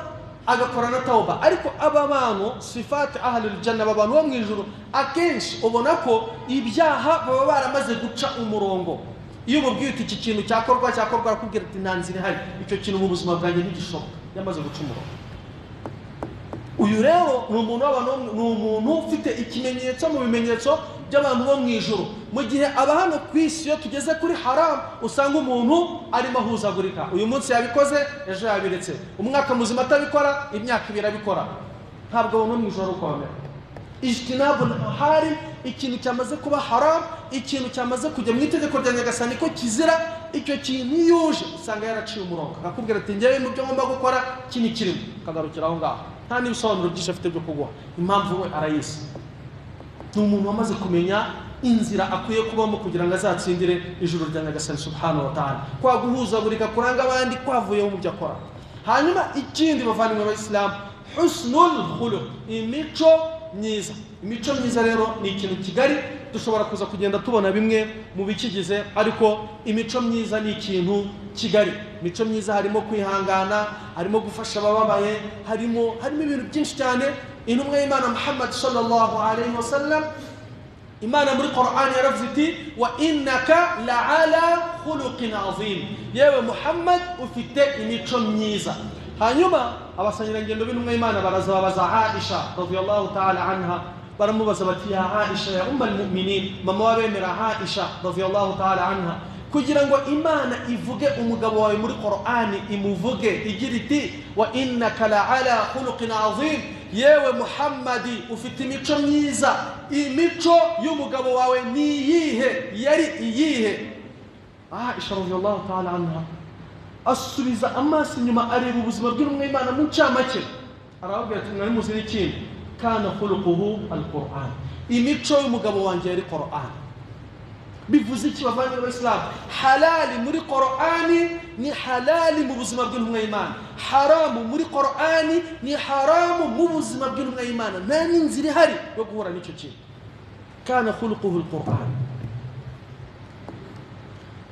agakora na tauba, ariko aba bantu sifat ahlul janna, aba bantu bo mu ijuru akenshi ubona ko ibyaha baba baramaze guca umurongo. Iyo umubwiye uti iki kintu cyakorwa cyakorwa, arakubwira ati nta nzira ihari, icyo kintu mu buzima bwanjye ntigishoboka, yamaze guca umurongo. Uyu rero ni umuntu w'abantu, ni umuntu ufite ikimenyetso mu bimenyetso by'abantu bo mu ijuru. Mu gihe aba hano ku isi iyo tugeze kuri haram usanga umuntu arimo ahuzagurika, uyu munsi yabikoze ejo yabiretse, umwaka muzima atabikora, imyaka ibiri abikora. Ntabwo abantu bo mu ijuru ari uko bamera. Ijtinabul maharim, ikintu cyamaze kuba haram, ikintu cyamaze kujya mu itegeko rya Nyagasani ko kizira, icyo kintu yuje usanga yaraciye umurongo, akakubwira ati njyewe mu byo ngomba gukora iki ni kirimo, akagarukira aho ngaho, nta n'ibisobanuro byinshi afite byo kuguha. Impamvu we arayizi, ni umuntu wamaze kumenya inzira akwiye kubamo kugira ngo azatsindire ijuru rya Nyagasani subhanahu wa ta'ala. Kwa guhuzagurika kuranga abandi kwavuyeho mu byo akora. Hanyuma ikindi bavandimwe b'Abayisilamu, Husnul khuluq, imico myiza. Imico myiza rero ni ikintu kigari, dushobora kuza kugenda tubona bimwe mu bikigize, ariko imico myiza ni ikintu kigari. Imico myiza harimo kwihangana, harimo gufasha abababaye, harimo ibintu byinshi cyane. Intumwa y'Imana Muhammad sallallahu alayhi wasallam, Imana muri Qur'an yaravuze iti wa innaka la'ala khuluqin azim, yewe Muhammad ufite imico myiza. Hanyuma abasangirangendo b'intumwa y'Imana baraza babaza Aisha radiyallahu ta'ala anha, baramubaza bati ya Aisha ya umma almu'minin, mama w'abemera Aisha radiyallahu ta'ala anha, kugira ngo Imana ivuge umugabo wawe muri Qur'ani, imuvuge igira iti wa innaka la'ala khuluqin azim, yewe Muhammadi ufite imico myiza, imico y'umugabo wawe ni iyihe? Yari iyihe? Aisha radiyallahu ta'ala anha asubiza amaso inyuma, areba ubuzima bw'intumwa y'Imana mu ncamake, arababwira ati mwari muzi n'ikindi, kana khuluquhu al-Qur'an, imico y'umugabo wanjye yari Qur'an. Bivuze iki bavandimwe b'Abayisilamu? Halali muri Qur'ani ni halali mu buzima bw'intumwa y'Imana, haramu muri Qur'ani ni haramu mu buzima bw'intumwa y'Imana. Nta n'inzira ihari yo guhura n'icyo kintu. Kana khuluquhu al-Qur'an.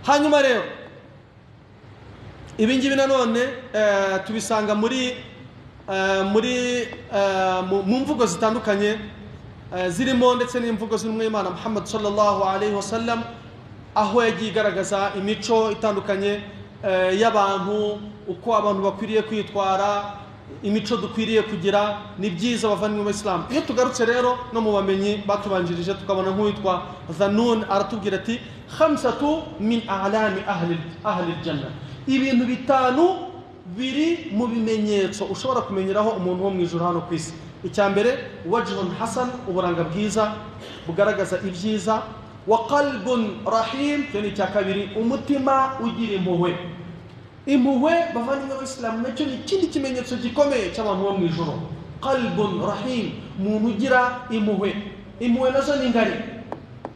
Hanyuma rero ibi ngibi nanone tubisanga muri mu mvugo zitandukanye, zirimo ndetse n'imvugo z'intumwa y'Imana Muhammad sallallahu alayhi wasallam, aho yagiye igaragaza imico itandukanye y'abantu, uko abantu bakwiriye kwitwara, imico dukwiriye kugira. Ni byiza bavandimwe b'Abayisilamu. Iyo tugarutse rero no mu bamenyi batubanjirije, tukabona nk'uwitwa Zanun aratubwira ati khamsatu min a'lami ahli aljanna, ibintu bitanu biri mu bimenyetso ushobora kumenyeraho umuntu wo mu ijuru hano ku isi. Icya mbere, wajhun hasan, uburanga bwiza bugaragaza ibyiza, wa qalbun rahim, cyo ni icya kabiri, umutima ugira impuhwe. Impuhwe bavandimwe b'Abayisilamu nacyo ni ikindi kimenyetso gikomeye cy'abantu bo mu ijuru. Qalbun rahim, umuntu ugira impuhwe. Impuhwe nazo ni ngari,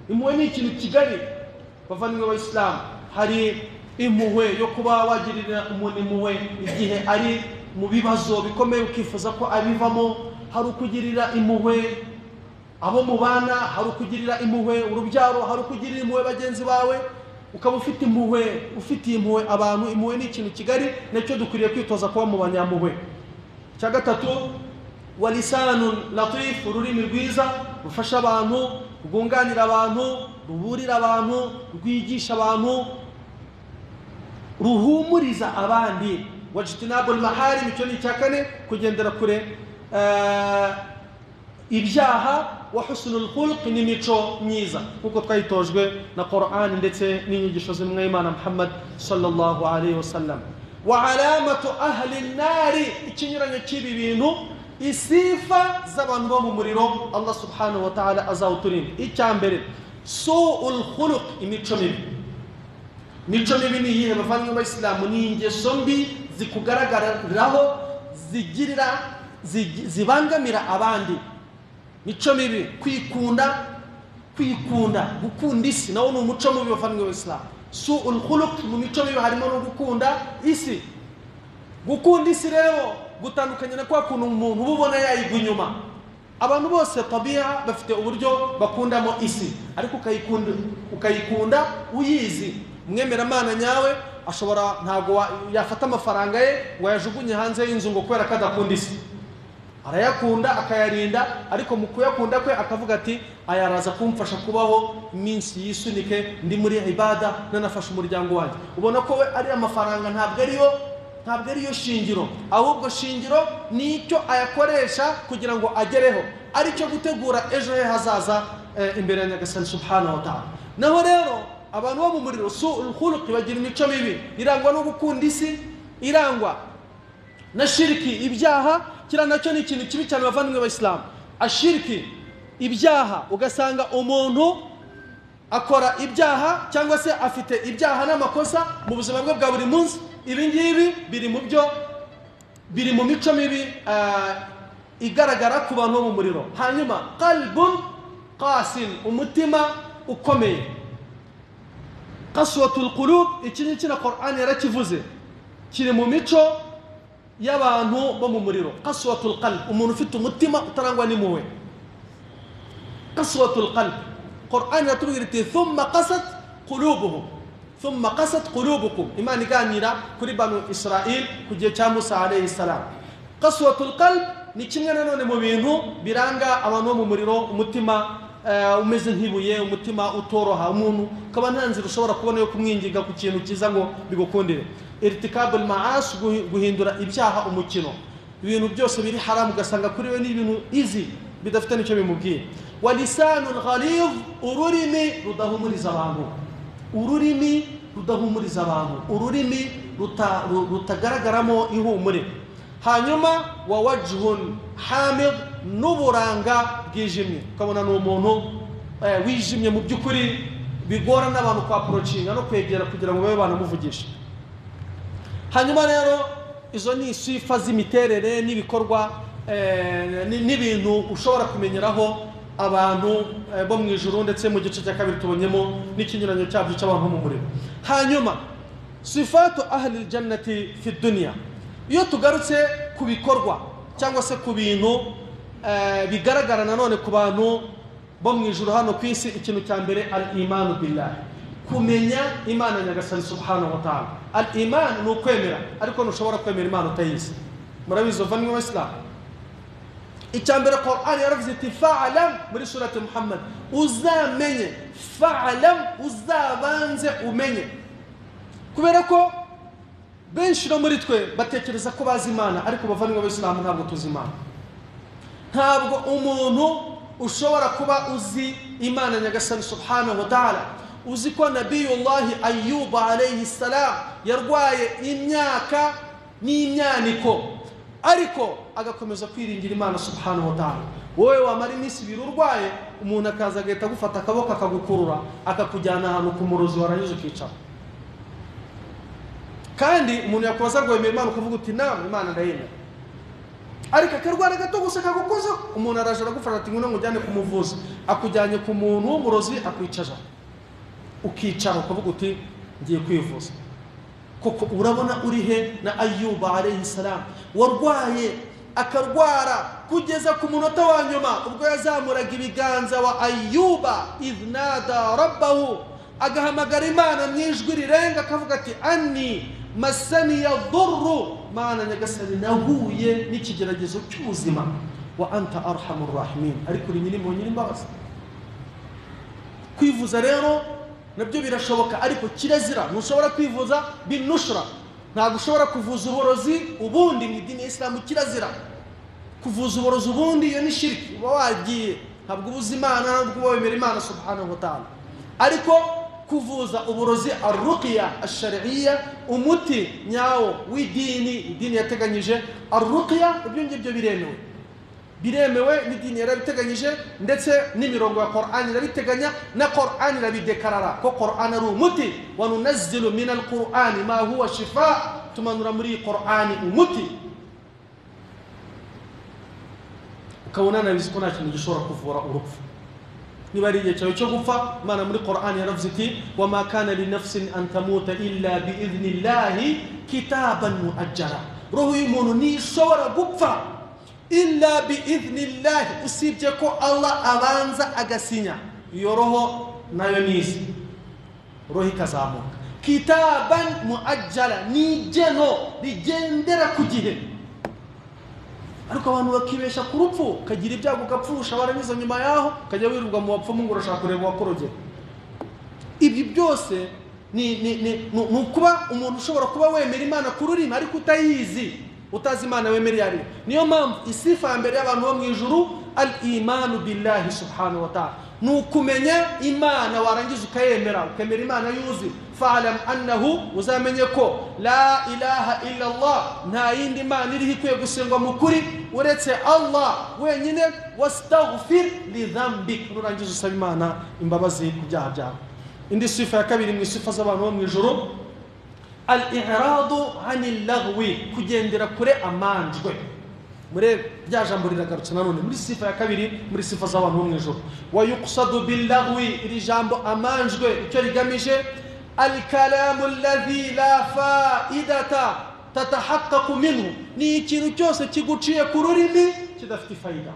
impuhwe ni ikintu kigari bavandimwe b'Abayisilamu. Hari impuhwe yo kuba wagirira umuntu impuhwe igihe ari mu bibazo bikomeye ukifuza ko abivamo, hari ukugirira impuhwe abo mubana, hari ukugirira impuhwe urubyaro, hari ukugirira impuhwe bagenzi bawe, ukaba ufite impuhwe, ufitiye impuhwe abantu. Impuhwe ni ikintu kigari, nacyo dukwiriye kwitoza kuba mu banyampuhwe. Icya gatatu, walisanun latif, ururimi rwiza rufasha abantu, rwunganira abantu, ruburira abantu, rwigisha abantu, ruhumuriza abandi. Wajtinabul maharim, icyo ni icya kane, kugendera kure ibyaha. Wa husnul khuluq, n'imico myiza nkuko twayitojwe na Qur'an ndetse n'inyigisho z'intumwa y'Imana Muhammad sallallahu alayhi wasallam. Wa alamatu ahli an-nari, ikinyuranyo cy'ibi bintu, isifa z'abantu bo mu muriro, Allah subhanahu wa ta'ala azawuturinda. Icya mbere, su'ul khuluq, imico mibi. Imico mibi ni iyihe bavandimwe b'Abayisilamu? Ni ingeso mbi zikugaragariraho, zigirira zibangamira abandi. Mico mibi, kwikunda, gukunda isi nawo ni umuco mubi bavandimwe b'Abayisilamu. Su'ul khuluq, mu mico mibi harimo no gukunda isi. Gukunda isi rero gutandukanye na kwa kuntu umuntu uba ubona yayigwa inyuma. Abantu bose tabia bafite uburyo bakundamo isi, ariko ukayikunda uyizi. Umwemeramana nyawe ashobora, ntabwo yafata amafaranga ye ngo ayajugunye hanze y'inzu ngo kubera ko adakunda isi. Arayakunda akayarinda, ariko mu kuyakunda kwe akavuga ati aya araza kumfasha kubaho iminsi yisunike, ndi muri ibada nanafasha umuryango wanjye. Ubona ko we ari amafaranga ntabwo ariyo shingiro, ahubwo shingiro ni icyo ayakoresha kugira ngo agereho, aricyo gutegura ejo he hazaza imbere ya Nyagasani subhanahu wa ta'ala. Naho rero abantu bo mu muriro, su'ul khuluq, bagira imico mibi irangwa no gukunda isi, irangwa na shiriki, ibyaha. Kira nacyo ni ikintu kibi cyane bavandimwe b'Abayisilamu. Ashiriki, ibyaha, ugasanga umuntu akora ibyaha cyangwa se afite ibyaha n'amakosa mu buzima bwe bwa buri munsi. Ibi ngibi biri mu byo, biri mu mico mibi igaragara ku bantu bo mu muriro. Hanyuma qalbun qasin, umutima ukomeye. Qaswatul qulub, iki ngiki na Qur'an yarakivuze, kiri mu mico y'abantu bo mu muriro, qaswatul qalb, umuntu ufite umutima utarangwa n'impuhwe. Qaswatul qalb, Qur'an iratubwira iti thumma qasat qulubuhum, thumma qasat qulubukum. Imana iganira kuri Banu Israil ku gihe cya Musa alayhi salam. Qaswatul qalb ni kimwe nanone mu bintu biranga abantu bo mu muriro, umutima umeze nk'ibuye, umutima utoroha, umuntu ukaba nta nzira ushobora kubona yo kumwinginga ku kintu cyiza ngo bigukundire. Irtikabul ma'as, guhindura ibyaha umukino, ibintu byose biri haramu ugasanga kuri we ni ibintu easy bidafite n'icyo bimubwiye. Wa lisanul ghalidh, ururimi rudahumuriza abantu, ururimi rudahumuriza abantu, ururimi rutagaragaramo ihumure. Hanyuma wa wajhun hamid, n'uburanga bwijimye, ukabona ni umuntu wijimye mu by'ukuri, bigora n'abantu kwaprocinga no kwegera kugira ngo babe banamuvugisha. Hanyuma rero izo ni sifa z'imiterere n'ibikorwa n'ibintu ushobora kumenyeraho abantu bo mu ijuru, ndetse mu gice cya kabiri tubonyemo n'ikinyuranyo cyabyo cy'abantu mu muriro. Hanyuma sifatu ahli aljannati fi dunya, iyo tugarutse ku bikorwa cyangwa se ku bintu bigaragara nanone ku bantu bo mu ijuru hano ku isi, ikintu cya mbere al-imanu billah, kumenya Imana Nyagasani subhanahu wa ta'ala. Al-iman ni ukwemera, ariko ntushobora kwemera Imana utayizi. Murabizi bavandimwe b'Abasilamu, icya mbere Qur'an yaravuze iti fa'lam muri surati Muhammad, uzamenye, fa'lam, uzabanze umenye. Kubera ko benshi no muri twe batekereza ko bazi Imana, ariko bavandimwe b'Abasilamu ntabwo tuzi Imana. Ntabwo umuntu ushobora kuba uzi Imana Nyagasani subhanahu wa ta'ala, uzi ko Nabiyullahi Ayyub alayhi salam yarwaye imyaka n'imyaniko, ariko agakomeza kwiringira Imana subhanahu wa ta'ala. Wowe wamara iminsi ibiri urwaye, umuntu akaza agahita agufata akaboko akagukurura akakujyana ahantu ku murozi, warangiza ukicara. Kandi umuntu yakubaza ngo wemera Imana, ukavuga uti naam, Imana ndayemera, ariko akarwara gato gusa kagukoza, umuntu araje aragufasha ati ngwino ngujyane ku muvuzi, akujyanye ku muntu w'umurozi akwicaza, ukicara ukavuga uti ngiye kwivuza. Koko urabona uri he na Ayyuba alayhi salam warwaye akarwara kugeza ku munota wa nyuma, ubwo yazamuraga ibiganza wa Ayyuba idhnada rabbahu, agahamagara Imana mu ijwi rirenga akavuga ati anni masani yadurru, Mana Nyagasani nahuye n'ikigeragezo cy'ubuzima, wa anta arhamur rahimin, ariko uri nyiri imbabazi. Kwivuza rero nabyo birashoboka, ariko kirazira, ntushobora kwivuza binushra, ntabwo ushobora kuvuza uburozi ubundi mu idini ya Isilamu kirazira kuvuza uburozi ubundi, iyo ni shirki, uba wagiye, ntabwo ubuza Imana, ntabwo uba wemera Imana subhanahu wa ta'ala. Ariko kuvuza uburozi arruqya ash-shar'iyya, umuti nyawo w'idini, idini yateganyije arruqya, ibyo ngibyo biremewe, biremewe n'idini yarabiteganyije, ndetse n'imirongo ya Qur'an irabiteganya, na Qur'an irabidekarara ko Qur'an ari umuti. Wa nunazzilu min al-Qur'ani ma huwa shifa, tumanura muri Qur'ani umuti. Ukabona nabizi ko nta kintu gishobora kuvura urupfu. Niba ari igihe cyawe cyo gupfa, Imana muri Qur'an yaravuze iti wa ma kana li nafsin an tamuta illa bi idhnillahi kitaban muajjala, roho y'umuntu ntishobora gupfa illa bi idhnillahi, usibye ko Allah abanza agasinya iyo roho nayo nizi, roho ikazamuka. Kitaban muajjala ni igeno rigendera ku gihe. Ariko abantu bakibesha ku rupfu, ukagira ibyago ugapfusha, warangiza nyuma yaho ukajya wirirwa mu bapfumu ngo urashaka kureba uwakorogera. Ibi byose ni ukuba umuntu ushobora kuba wemera Imana ku rurimi ariko utayizi, utazi Imana wemera iyo ari. Niyo mpamvu isifa ya mbere y'abantu bo mu ijuru al-imanu billahi subhanahu wa ta'ala, ni ukumenya Imana warangiza ukayemera, ukemera Imana yuzi. Fa'lam annahu, uzamenye ko la ilaha illa Allah, nta yindi Imana iriho ikwiye gusengwa mu kuri uretse Allah wenyine. Wastaghfir li dhanbik, nurangiza usaba Imana imbabazi ku byaha byawe. Indi sifa ya kabiri mu sifa z'abantu bo mu ijuru al-i'radu 'anil lagwi, kugendera kure amanjwe. Muri rya jambo riragarutse nanone muri sifa ya kabiri muri sifa z'abantu bo mu ijuru. Wa yuqsadu bil lagwi, iri jambo amanjwe icyo rigamije al-kalamu alladhi la fa'idata tatahaqqaqu minhu, ni ikintu cyose kiguciye ku rurimi kidafite faida.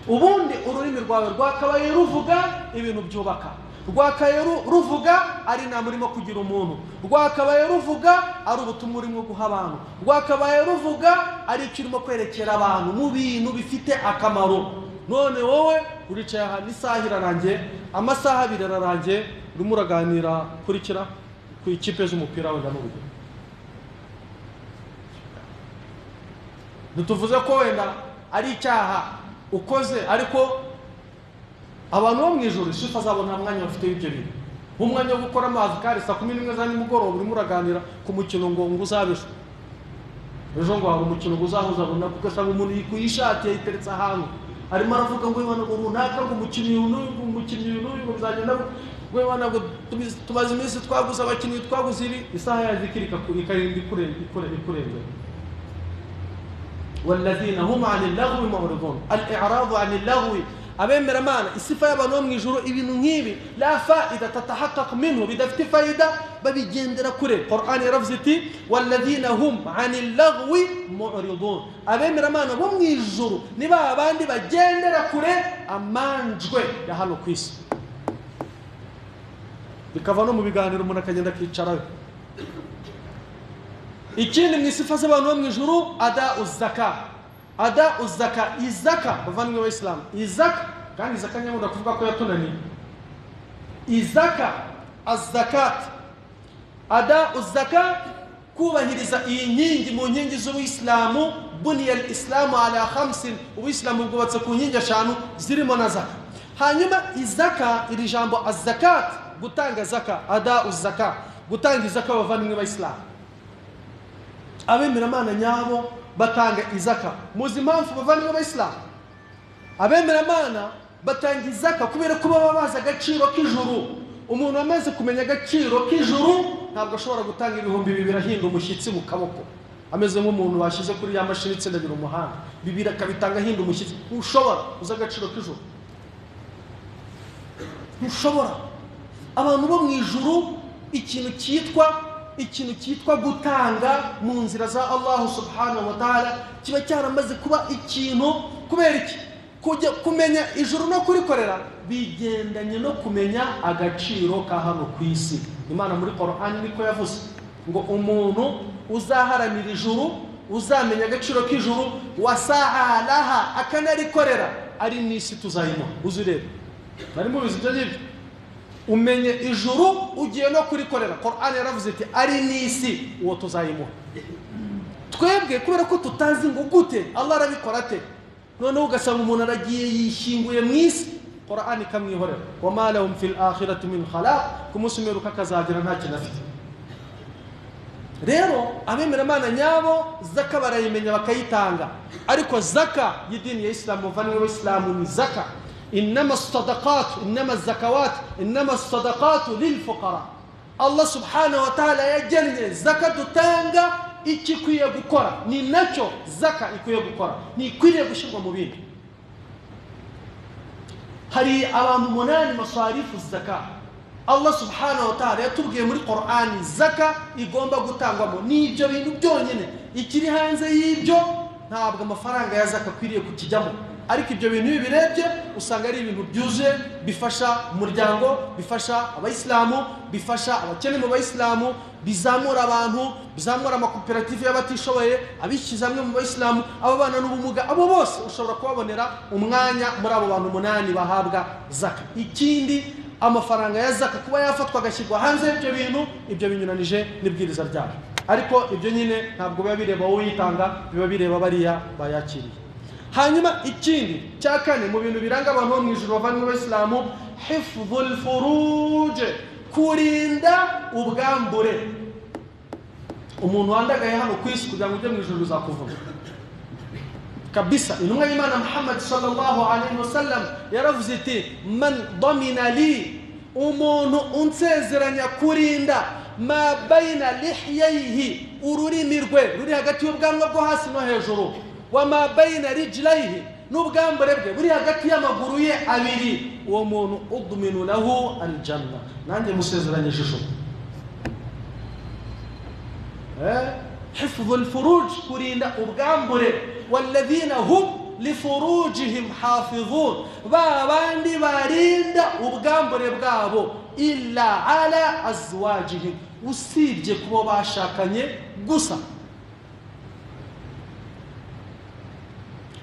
Ubundi ururimi rwawe rwakabaye ruvuga ibintu byubaka, rwakabaye ruvuga ari inama urimo kugira umuntu, rwakabaye ruvuga ari ubutumwa urimo guha abantu, rwakabaye ruvuga ari icyo urimo kwerekera abantu mu bintu bifite akamaro. None wowe uricaye aha n'isaha irarangiye, amasaha abiri ararangiye, urimo uraganira kurikira ku ikipe z'umupira wenda n'urugero. Ntituvuze ko wenda ari icyaha ukoze, ariko abantu bo mu ijuru sifa zabo nta mwanya bafite w'ibyo bintu. Nk'umwanya wo gukora amazikari saa 11 za nimugoroba urimo uraganira ku mukino ngo uzabe ejo, ngo hari umukino ngo uzahuza runaka, ugasanga umuntu yikuye ishati yayiteretse ahantu arimo aravuga ngo ngo runaka ngo umukinnyi uyu n'uyu, ngo umukinnyi uyu n'uyu, ngo bizagenda ngo ngo tumaze iminsi twaguze abakinnyi, twaguze ibi. Isaha ya zikiri ikarinda ikurengera. والذين هم عن اللغو معرضون، الإعراض عن اللغو. abemera Imana, isifa y'abantu bo mu ijuru, ibintu nk'ibi la faida tatahaqqaq minhu, bidafite faida babigendera kure. Qur'an yaravuze iti walladhina hum anil lagwi mu'ridun, abemera Imana bo mu ijuru ni ba bandi bagendera kure amanjwe ya hano ku isi. Bikava no mu biganiro umuntu akagenda akicarayo. Ikindi mu isifa z'abantu bo mu ijuru, ada uzaka, ada uzaka, izaka bavandimwe b'Abayisilamu, izaka kandi izaka nyamunda kuvuga ko yatunaniye. Izaka, azakat, ada uzaka, kubahiriza iyi nkingi mu nkingi z'Ubuyisilamu. Buniya al-islamu ala khamsin, Ubuyisilamu bwubatse ku nkingi eshanu zirimo na zaka. Hanyuma izaka, iri jambo azakat, gutanga zaka, ada uzaka, gutanga izaka bavandimwe b'Abayisilamu. Abemeramana nyabo batanga izaka. Muzi impamvu bavandimwe b'Abayisilamu? Abemeramana batanga izaka kubera ko baba bazi agaciro k'ijuru. Umuntu amaze kumenya agaciro k'ijuru ntabwo ashobora gutanga 2000 ahinda umushyitsi mu kaboko, ameze nk'umuntu washyize kuri ya mashini itsindagira umuhanda, 2 akabitanga ahinda umushyitsi. Ntushobora uzi agaciro k'ijuru, ntushobora. Abantu bo mu ijuru ikintu cyitwa gutanga mu nzira za Allah subhanahu wa ta'ala kiba cyaramaze kuba ikintu. Kubera iki? Kujya kumenya ijuru no kurikorera bigendanye no kumenya agaciro ka hano ku isi. Imana muri Qur'an niko yavuze ngo umuntu uzaharanira ijuru, uzamenya agaciro k'ijuru, wasaa laha, akanarikorera, ari n'isi tuzayimuha. Uzirebe bari mubizi ibyo ngibyo, umenye ijuru ugiye no kurikorera. Qur'an yaravuze iti ari n'isi uwo tuzayimuha. Twebwe kubera ko tutazi ngo gute Allah arabikora ate, noneho ugasanga umuntu aragiye yishinguye mu isi, Qur'an ikamwihorera. Wama lahum fil akhirati min khalaq, ku munsi w'imperuka akazagira nta kintu afite. Rero abemera Imana nyabo zaka barayimenya bakayitanga, ariko zaka y'idini ya Islam, muvandimwe w'Islamu, ni zaka إنما الصدقات، إنما الزكوات، إنما الصدقات للفقراء. Allah subhanahu wa ta'ala yagennye zaka dutanga icyo ikwiye gukora, ni nacyo zaka ikwiye gukora, ntikwiriye gushyirwa mu bindi. Hari abantu 8 masarifu zaka. Allah subhanahu wa ta'ala yatubwiye muri Qur'ani zaka igomba gutangwamo n'ibyo bintu byonyine, ikiri hanze y'ibyo ntabwo amafaranga ya zaka akwiriye kukijyamo. Ariko ibyo bintu iyo ubirebye usanga ari ibintu byuzuye, bifasha umuryango, bifasha abayisilamu, bifasha abakene mu bayisilamu, bizamura abantu, bizamura amakoperative y'abatishoboye, abishyize hamwe mu bayisilamu, ababana n'ubumuga, abo bose ushobora kubabonera umwanya muri abo bantu 8 bahabwa zaka. Ikindi, amafaranga ya zaka kuba yafatwa agashyirwa hanze y'ibyo bintu, ibyo binyuranije n'ibwiriza ryabo. Ariko ibyo nyine ntabwo biba bireba wowe uyitanga, biba bireba bariya bayakiriye. Hanyuma ikindi cya kane mu bintu biranga abantu bo mu ijuru bavandimwe b'Abayisilamu, hifdhul furuj, kurinda ubwambure. Umuntu wandagaye hano ku isi kugira ngo ujye mu ijuru uzakuvuna kabisa. Intumwa y'Imana Muhammad sallallahu alaihi wasallam yaravuze iti man damina li, umuntu unsezeranya kurinda ma baina lihiyaihi, ururimi rwe ruri hagati y'ubwanwa bwo hasi no hejuru, wa ma baina rijlaihi, n'ubwambure bwe buri hagati y'amaguru ye abiri, uwo muntu udminu lahu aljanna, nanjye musezeranyije ijuru. Hifdhul furuj, kurinda ubwambure. Walladhina hum lifurujihim hafidhun, ba bandi barinda ubwambure bwabo, illa ala azwajihim, usibye kubo bashakanye gusa.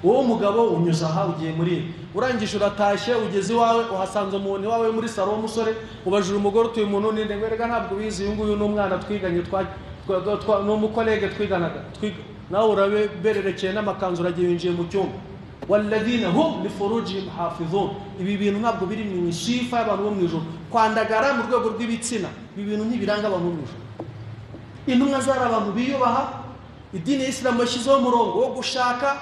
Uwo mugabo unyuza aha ugiye muri, urangije uratashye ugeze iwawe uhasanze umuntu iwawe muri saro w'umusore, ubajura umugore utuye umuntu ninde, ngo erega ntabwo ubizi, uyu nguyu ni umwana twiganye, ni umukolege twiganaga, nawe urabererekeye n'amakanzu uragiye winjiye mu cyumba. Walladhina hum lifurujihim hafidhun, ibi bintu ntabwo biri mu isifa y'abantu bo mu ijuru. Kwandagara mu rwego rw'ibitsina, ibi bintu ntibiranga abantu bo mu ijuru. Intumwa zari abantu biyubaha. Idini ya Isilamu yashyizeho umurongo wo gushaka.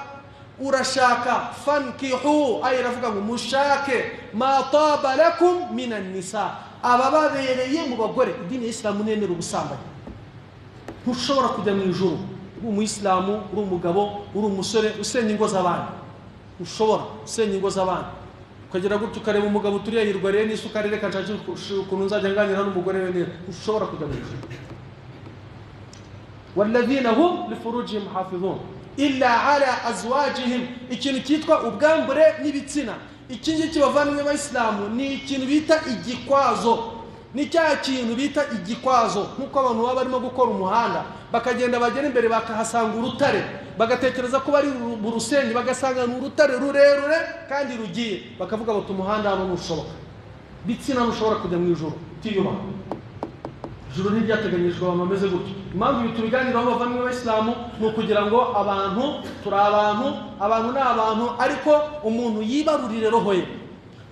Urashaka fankihu, aya iravuga ngo mushake ma taba lakum minan nisa, abababereye mu bagore. Idini ya Isilamu nemera ubusambanyi. Ntushobora kujya mu ijuru uri umuyisilamu, uri umugabo, uri umusore usenya ingo z'abandi. Ushobora usenya ingo z'abandi ukagera gutyo ukareba umugabo uturiye yirwariye n'isukari, reka nshake ukuntu nzajya nganira n'umugore we neza. Ushobora kujya mu ijuru. Walladhina hum lifurujihim hafidhun illa ala azwajihim, ikintu cyitwa ubwambure n'ibitsina. Iki ngiki bavandimwe b'Abayisilamu ni ikintu bita igikwazo, ni cya kintu bita igikwazo. Nk'uko abantu baba barimo gukora umuhanda bakagenda bagera imbere bakahasanga urutare, bagatekereza ko bari mu rusenyi, bagasanga ni urutare rurerure kandi rugiye, bakavuga bati umuhanda hano ntushoboka. Bitsina ntushobora kujya mu ijuru utiyubaha. Ijuru ntiryateganyijwe abantu bameze gutyo. Impamvu ibi tubiganiraho bavandimwe b'Abayisilamu ni ukugira ngo abantu, turi abantu, abantu ni abantu, ariko umuntu yibarurire roho ye,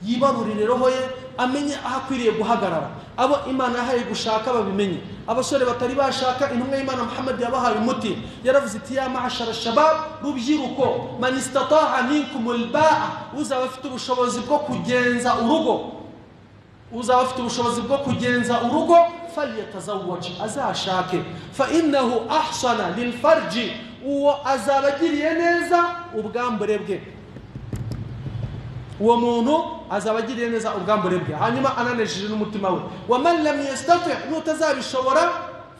yibarurire roho ye, amenye aho akwiriye guhagarara. Abo Imana yahaye gushaka babimenye. Abasore batari bashaka, intumwa y'Imana Muhammad yabahaye umuti. Yaravuze iti ya ma'ashara shabab, rubyiruko, man istata'a minkumul ba'a, uzaba afite ubushobozi bwo kugenza urugo, uzaba afite ubushobozi bwo kugenza urugo, falyatazawwaj, azashake, fa innahu ahsana lilfarji, uwo azaba agiriye neza ubwambure bwe. Uwo muntu azaba agiriye neza ubwambure bwe, hanyuma ananejeje n'umutima we. Wa man lam yastati, n'utazabishobora,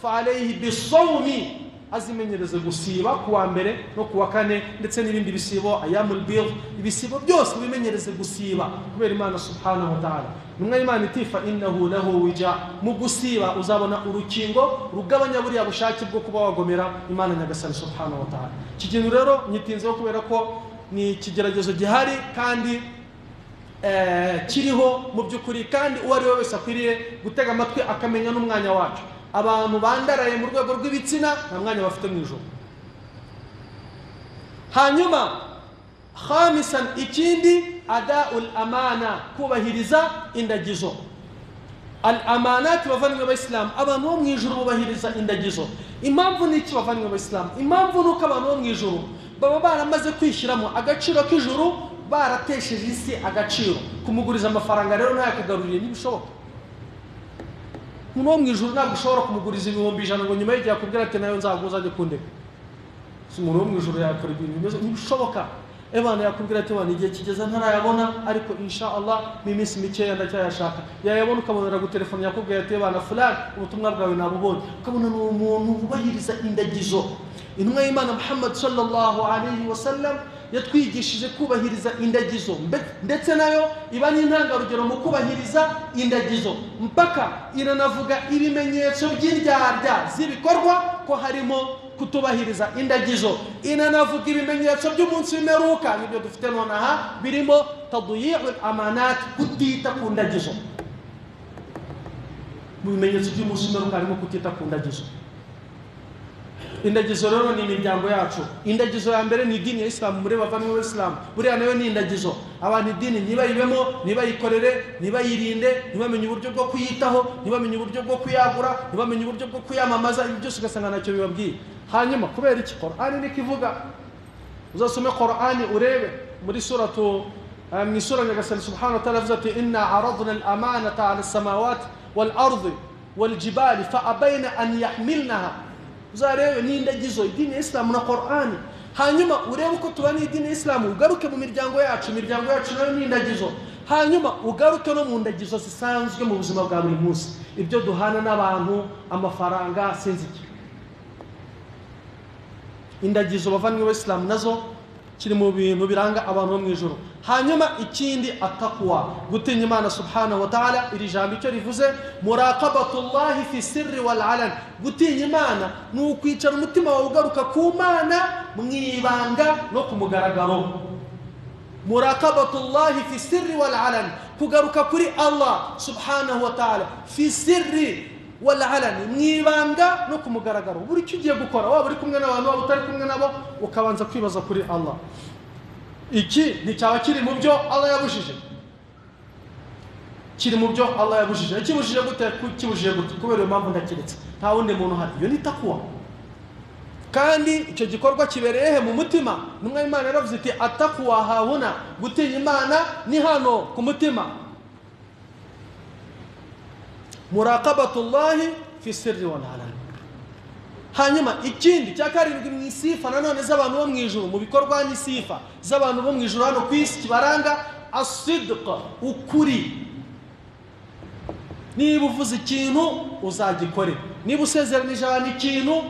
fa alayhi bisawmi, azimenyereze gusiba kuwa mbere no kuwa kane, ndetse n'ibindi bisibo, ayamul bid, ibisibo byose bimenyereze gusiba kubera Imana subhanahu wa ta'ala. Intumwa y'Imana iti fa innahu lahu wija, mu gusiba uzabona urukingo rugabanya buriya bushake bwo kuba wagomera Imana Nyagasani subhanahu wa ta'ala. Iki kintu rero nyitinzeho kubera ko ni ikigeragezo gihari kandi kiriho mu by'ukuri, kandi uwo ari we wese akwiriye gutega amatwi akamenya n'umwanya wacu. Abantu bandaraye mu rwego rw'ibitsina nta mwanya bafite mu ijuru. Hanyuma khamisan, ikindi adaul amana, kubahiriza indagizo. Al amanat bavandimwe b'Abayisilamu, abantu bo mu ijuru bubahiriza indagizo. Impamvu ni iki bavandimwe b'Abayisilamu? Impamvu ni uko abantu bo mu ijuru baba baramaze kwishyiramo agaciro k'ijuru, baratesheje isi agaciro. Kumuguriza amafaranga rero ntayakugaruriye, ntibishoboka. Umuntu wo mu ijuru ntabwo ushobora kumuguriza 100,000 ngo nyuma y'igihe akubwira ati nayo nzaguza ajye kundeka. Si umuntu wo mu ijuru yakora ibintu bimeze, ntibishoboka. Ebana yakubwira ati bana igihe kigeze ntarayabona, ariko insha Allah mu minsi mikeya ndacyayashaka. Yayabona ukabona aragutelefona yakubwira ati bana fulani ubutumwa bwawe nabubonye. Ukabona ni umuntu wubahiriza indagizo. Intumwa y'Imana Muhammad sallallahu alayhi wasallam yatwigishije kubahiriza indagizo, ndetse nayo iba n'intangarugero mu kubahiriza indagizo, mpaka iranavuga ibimenyetso by'indyarya z'ibikorwa ko harimo kutubahiriza indagizo. Inanavuga ibimenyetso by'umunsi w'imperuka n'ibyo dufite nonaha birimo tadyi'ul amanat, kutita ku ndagizo. Mu bimenyetso by'umunsi w'imperuka harimo kutita ku ndagizo. Indagizo rero ni imiryango yacu. Indagizo ya mbere ni idini ya Islam, muri bavandimwe b'Islam buriya nayo ni indagizo. Abantu idini ntibayibemo, ntibayikorere, ntibayirinde, ntibamenye uburyo bwo kuyitaho, ntibamenye uburyo bwo kuyagura, ntibamenye uburyo bwo kuyamamaza, ibi byose ugasanga ntacyo bibabwiye. Hanyuma kubera iki Qur'ani niko ivuga? Uzasome Qur'ani urebe muri suratu mu isura Nyagasani subhanahu wa ta'ala avuze ati inna aradna al-amanata ala as-samawati wal-ardi wal-jibali fa abayna an yahmilnaha. Uzarebe ni indagizo idini ya Islam na Qur'ani. Hanyuma urebe uko tubana idini ya Islam, ugaruke mu miryango yacu, imiryango yacu nayo ni indagizo. Hanyuma ugaruke no mu ndagizo zisanzwe mu buzima bwa buri munsi, ibyo duhana n'abantu, amafaranga, sinzi iki. Indagizo bavandimwe b'Abisilamu nazo kiri mu bintu biranga abantu bo mu ijuru. Hanyuma ikindi ataqwa, gutinya Imana subhanahu wa ta'ala. Iri jambo icyo rivuze muraqabatullahi fi sirri wal alan, gutinya Imana ni ukwicara umutima wawe ugaruka ku Mana mu ibanga no ku mugaragaro. Muraqabatullahi fi sirri wal alan, kugaruka kuri Allah subhanahu wa ta'ala fi sirri wal alan, mu ibanga no ku mugaragaro. Buri cyo ugiye gukora, waba uri kumwe n'abantu waba utari kumwe nabo, ukabanza kwibaza kuri Allah. Iki nticyaba kiri mu byo Allah yabujije, kiri mu byo Allah yabujije. Ikibujije gute? Kibujije gute? Kubera iyo mpamvu ndakiretse, nta wundi muntu uhari. Iyo ni takwa. Kandi icyo gikorwa kibereye he? Mu mutima. Intumwa y'Imana yaravuze iti ataqwa hahuna, gutinya Imana ni hano ku mutima. Muraqabatullahi fi sirri wal alan. Hanyuma ikindi cya karindwi mu isifa nanone z'abantu bo mu ijuru, mu bikorwa n'isifa z'abantu bo mu ijuru hano ku isi kibaranga asidq, ukuri. Niba uvuze ikintu uzagikore, niba usezeranije abantu ikintu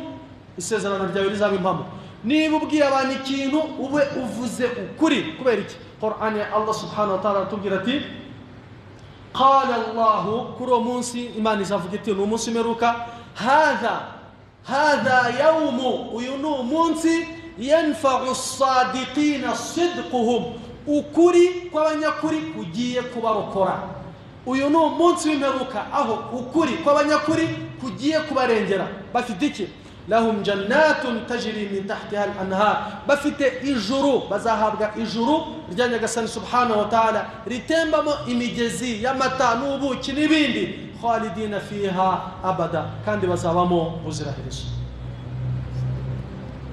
isezerano ryawe rizaba impamo, niba ubwiye abantu ikintu ube uvuze ukuri. Kubera iki? Qur'an ya Allah subhanahu wa ta'ala atubwira ati qala Allah, kuri uwo munsi Imana izavuga iti ni umunsi umeruka, hadha yawmu, uyu ni umunsi yanfa'u as-sadiqina sidquhum, ukuri kw'abanyakuri kugiye kubarokora. Uyu ni umunsi w'imperuka aho ukuri kw'abanyakuri kugiye kubarengera. Bafite iki? Lahum jannatun tajri min tahtiha al-anhar, bafite ijuru, bazahabwa ijuru rya Nyagasani subhanahu wa ta'ala ritembamo imigezi y'amata n'ubuki n'ibindi, khalidina fiha abada, kandi bazabamo ubuziraherezo.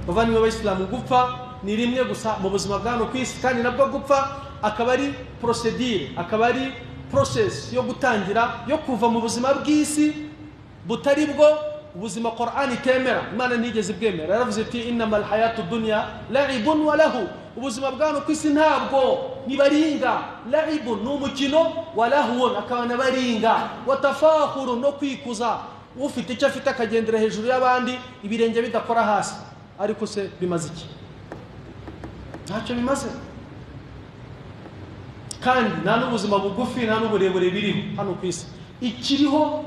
Bavandimwe b'Abisilamu, gupfa ni rimwe gusa mu buzima bwa hano ku isi, kandi nabwo gupfa akaba ari procedure, akaba ari process yo gutangira, yo kuva mu buzima bw'isi butari bwo ubuzima Qur'an itemera. Imana ntigeze ibwemera, yaravuze iti innamal hayatu dunya la'ibun wa lahu, ubuzima bwa hano ku isi ntabwo nibaringa, la'ibun ni umukino, wa lahun akaba nabaringa, wa tafakhuru no kwikuza, ufite icyo afite akagendera hejuru y'abandi ibirenge bidakora hasi. Ariko se bimaze iki? Ntacyo bimaze. Kandi nta n'ubuzima bugufi nta n'uburebure biriho hano ku isi. Ikiriho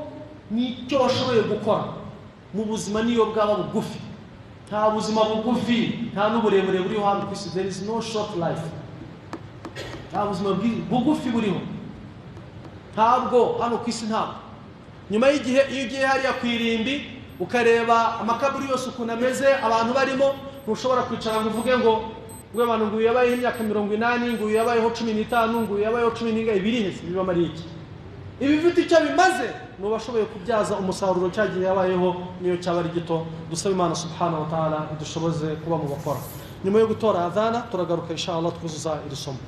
ni icyo washoboye gukora mu buzima, niyo bwaba bugufi. Nta buzima bugufi nta n'uburebure buriho hano ku isi. There is no short life. Nta buzima bugufi buriho, ntabwo hano ku isi, ntabwo. Nyuma y'igihe iyo ugiye hariya ku irimbi ukareba amakaburi yose ukuntu ameze, abantu barimo, ntushobora kwicara ngo uvuge ngo ngo abantu ngo yabayeho imyaka 80, ngo yabayeho 15, ngo yabayeho 10, ibiri bibamariye iki? Ibi bifite icyo bimaze nubashoboye kubyaza umusaruro cyagiye yabayeho niyo cyaba ari gito. Dusaba Imana subhanahu wa ta'ala idushoboze kuba mu bakora. Nyuma yo gutora adhana turagaruka inshallah twuzuza iri somo.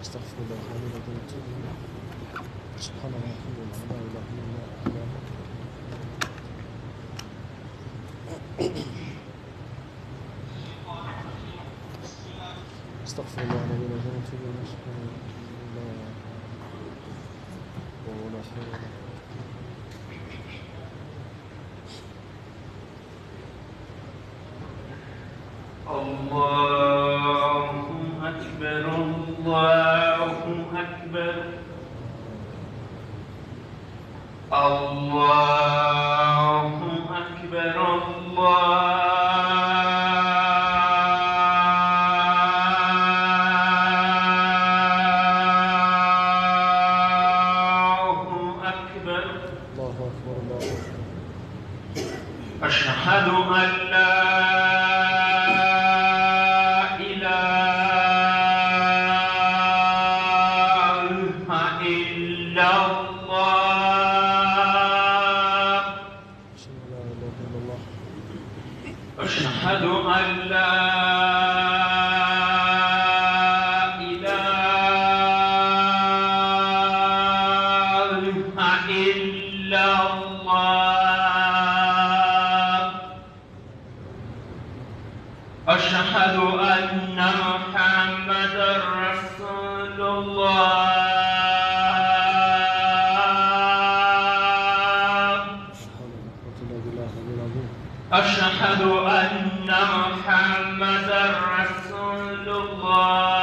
استغفر الله العظيم واتوب اليه. سبحان الله ولا حول ولا الله أكبر الله أكبر الله أكبر الله أكبر الله أكبر الله أكبر. أشهد أن لا إله إلا الله. أشهد أن لا إله إلا الله. أشهد أن محمدا رسول الله. أشهد أن محمدا رسول الله.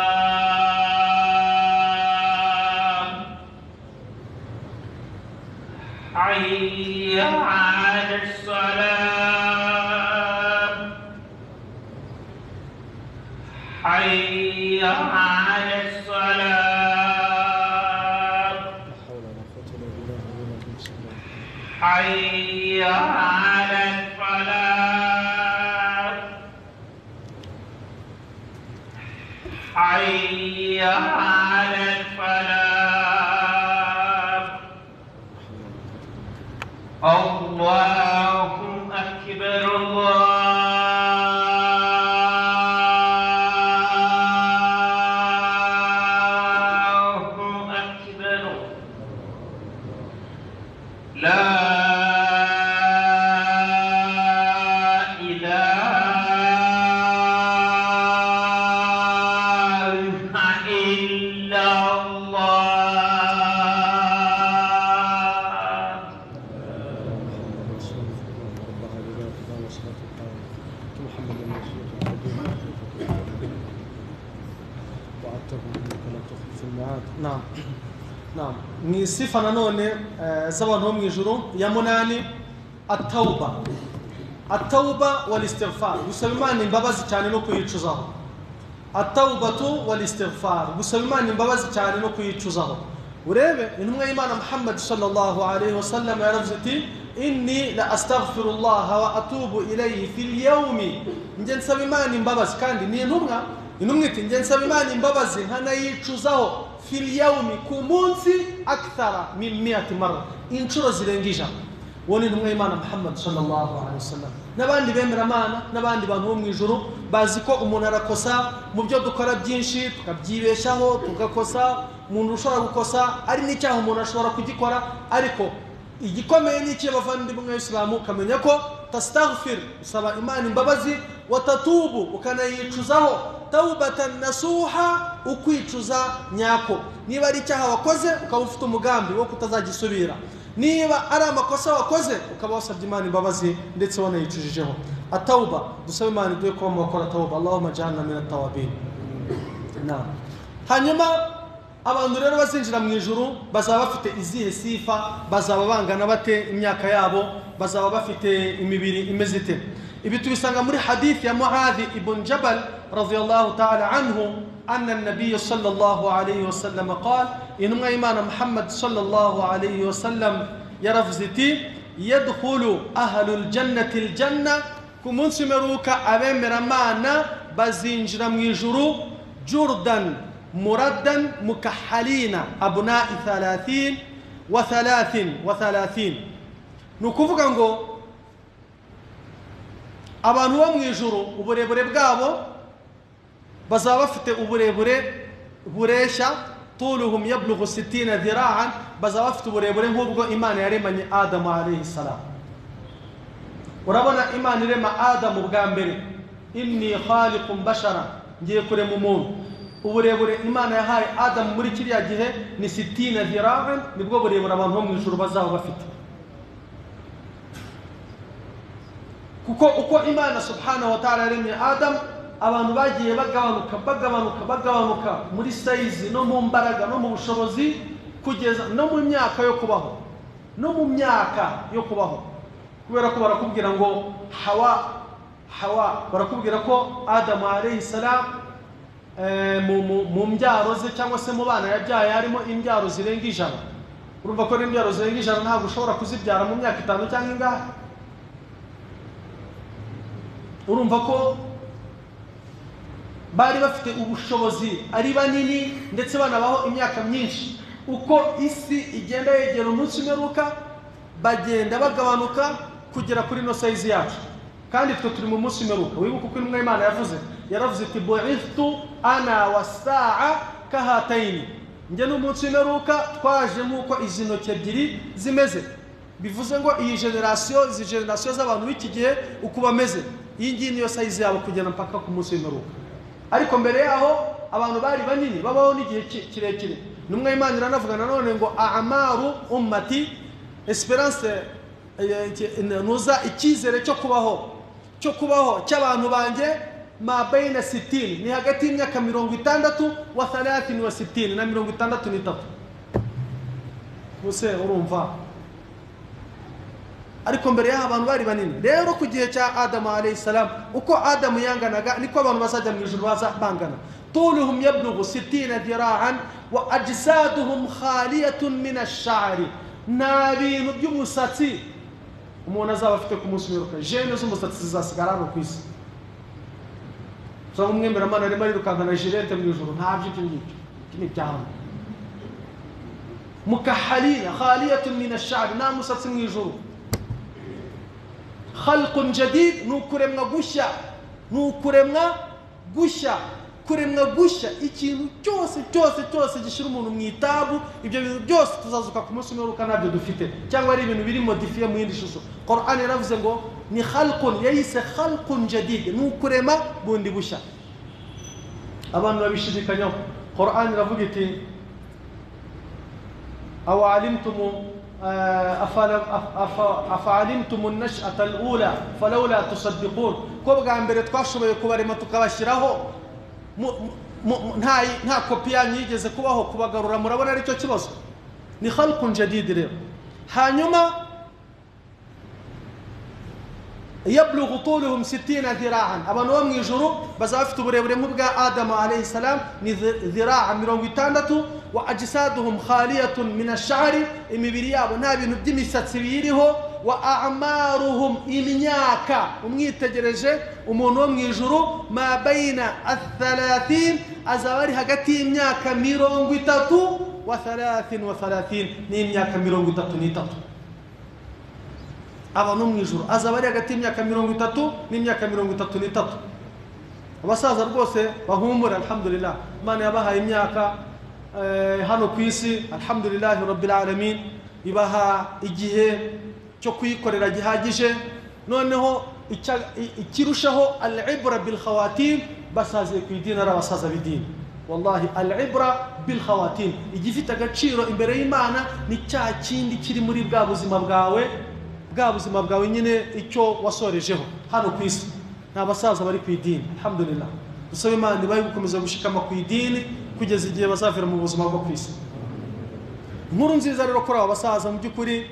حي على الصلاة، حي على الصلاة، حي على الفلاح، حي على الفلاح. الله أكبر، الله أكبر، لا إله إلا الله. Naam. Naam. Ni sifa nanone z'abantu bo mu ijuru ya munani, at-tauba. At-tauba wal istighfar, gusaba Imana imbabazi cyane no kuyicuzaho. At-taubatu wal istighfar, gusaba Imana imbabazi cyane no kuyicuzaho. Urebe intumwa y'Imana Muhammad sallallahu alayhi wasallam yaravuze iti inni la astaghfirullah wa atubu ilayhi fil yawmi, nge nsaba Imana imbabazi. Kandi ni intumwa iti nge nsaba Imana imbabazi nkanayicuzaho fil yawmi, ku munsi, akthara min 100 marra, inshuro zirenga 100. Uwo ni intumwa y'Imana Muhammad sallallahu alayhi wasallam. N'abandi bemeramana n'abandi bantu bo mu ijuru bazi ko umuntu arakosa mu byo dukora byinshi, tukabyibeshaho tugakosa. Umuntu ushobora gukosa ari n'icyaha umuntu ashobora kugikora, ariko igikomeye ni iki bavandimwe Isilamu, ukamenya ko tastaghfir, usaba Imana imbabazi, watatubu, ukanayicuzaho taubatan nasuha, ukwicuza nyako. Niba ari icyaha wakoze ukaba ufite umugambi wo kutazagisubira, niba ari amakosa wakoze ukaba wasabye Imana imbabazi ndetse wanayicujijeho. Atauba, dusabe Imana iduhe kuba mu bakora tauba. Allahumma ja'alna min at-tawabin. Naam. Hanyuma abantu rero bazinjira mu ijuru bazaba bafite izihe sifa? Bazaba bangana bate imyaka yabo? Bazaba bafite imibiri imeze ite? Ibi tubisanga muri hadith ya Muadh ibn Jabal radiyallahu ta'ala anhu, anna an-nabiy sallallahu alayhi wasallam qala, intumwa y'Imana Muhammad sallallahu alayhi wasallam yaravuze iti yadkhulu ahlul jannati al-janna, ku munsi w'imperuka abemeramana bazinjira mu ijuru jurdan muraddan mukahhalina abna'i 30 wa 30 wa 30. Ni ukuvuga ngo abantu bo mu ijuru uburebure bwabo bazaba bafite uburebure bureshya, tuluhum yablughu 60 dhira'an, bazaba bafite uburebure nk'ubwo Imana yaremanye Adamu alayhi salam. Urabona Imana irema Adamu bwa mbere, inni khaliqun bashara, ngiye kurema umuntu. Uburebure Imana yahaye Adamu muri kiriya gihe ni 60 dhira'an, nibwo burebure abantu bo mu ijuru bazaba bafite. Kuko uko Imana subhanahu wa ta'ala yaremye Adam, abantu bagiye bagabanuka bagabanuka bagabanuka muri size no mu mbaraga no mu bushobozi, kugeza no mu myaka yo kubaho, no mu myaka yo kubaho. Kubera ko barakubwira ngo Hawa, barakubwira ko Adam alayhi salam mu mbyaro ze cyangwa se mu bana yabyaye harimo imbyaro zirenga 100. Urumva ko imbyaro zirenga 100 ntabwo ushobora kuzibyara mu myaka 5 cyangwa ingahe. Urumva ko bari bafite ubushobozi ari banini ndetse banabaho imyaka myinshi. Uko isi igenda yegera umunsi w'imperuka bagenda bagabanuka kugera kuri no size yacu, kandi twe turi mu munsi w'imperuka. Wibuka uko intumwa y'Imana yavuze, yaravuze iti bu'ithtu ana was-sa'a kahataini, njye n'umunsi w'imperuka twaje nk'uko izi ntoki ebyiri zimeze. Bivuze ngo iyi generation, izi generation z'abantu b'iki gihe uko bameze, iyi ngiyi niyo size yabo kugera mpaka ku munsi w'imperuka. Ariko mbere yaho abantu bari banini babaho n'igihe kirekire. Intumwa y'Imana iranavuga nanone ngo a'maru ummati, esperance, nuza icyizere cyo kubaho cyo kubaho cy'abantu banjye ma baina 60 ni hagati y'imyaka 60 wa 63 na 63. Bose urumva ariko mbere y'aho abantu bari banini. Rero ku gihe cya Adamu alayhi salam, uko Adamu yanganaga niko abantu bazajya mu ijuru baza bangana. Tuluhum yablughu 60 dhira'an wa ajsaduhum khaliyatun min ash-sha'ri. Nta bintu by'umusatsi umuntu azaba afite ku munsi w'imperuka, jene z'umusatsi zizasigara hano ku isi. Usanga umwemeramana arimo arirukanka na jirete mu ijuru, ntabyo ibyo ngibyo, iki ni ibyahano. Mukahalina khaliyatun min ash-sha'ri, nta musatsi mu ijuru. Khalqun jadid, ni ukuremwa gushya, ni ukuremwa gushya, kuremwa gushya. Ikintu cyose cyose cyose gishyira umuntu mu itabu, ibyo bintu byose tuzazuka ku munsi w'imperuka ntabyo dufite, cyangwa ari ibintu biri modifiye mu yindi shusho. Qur'an yaravuze ngo ni khalqun, yayise khalqun jadid, ni ukurema bundi bushya. Abantu babishidikanyaho. Qur'an iravuga iti aw alimtum afalimtum an-nash'ata al-ula falawla tusaddiqun. Ko bwa mbere twashoboye kubarema tukabashyiraho, nta kopi yanyu yigeze kubaho, kubagarura murabona aricyo kibazo. Ni khalqun jadid rero. Hanyuma yablughu tuluhum 60 dhira'an, abantu bo mu ijuru bazaba bafite uburebure nk'ubwa Adamu alayhi salam, ni dhira'a 60. Wa ajsaduhum khaliyatun min ash-sha'ri, imibiri yabo nta bintu by'imisatsi biyiriho. Wa a'maruhum, imyaka umwitegereje umuntu wo mu ijuru ma baina ath-30, azaba ari hagati y'imyaka 30 wa 33 n'imyaka 33. Abantu mu ijuru azaba ari hagati y'imyaka 30 n'imyaka 33. Abasaza rwose bahumura, alhamdulillah, Imana yabahaye imyaka hano ku isi, alhamdulillahi rabbil alamin, ibaha igihe cyo kuyikorera gihagije. Noneho ikirushaho al-ibra bil khawatim, basaziye ku idini, ari abasaza b'idini. Wallahi al-ibra bil khawatim, igifite agaciro imbere y'Imana ni cya kindi kiri muri bwa buzima bwawe, bwa buzima bwawe nyine icyo wasorejeho hano ku isi. Nta basaza bari ku idini, alhamdulillah. Dusaba Imana ibahe gukomeza gushikama ku idini kugeza igihe bazavira mu buzima bwo ku isi. Inkuru nziza rero kuri aba basaza mu by'ukuri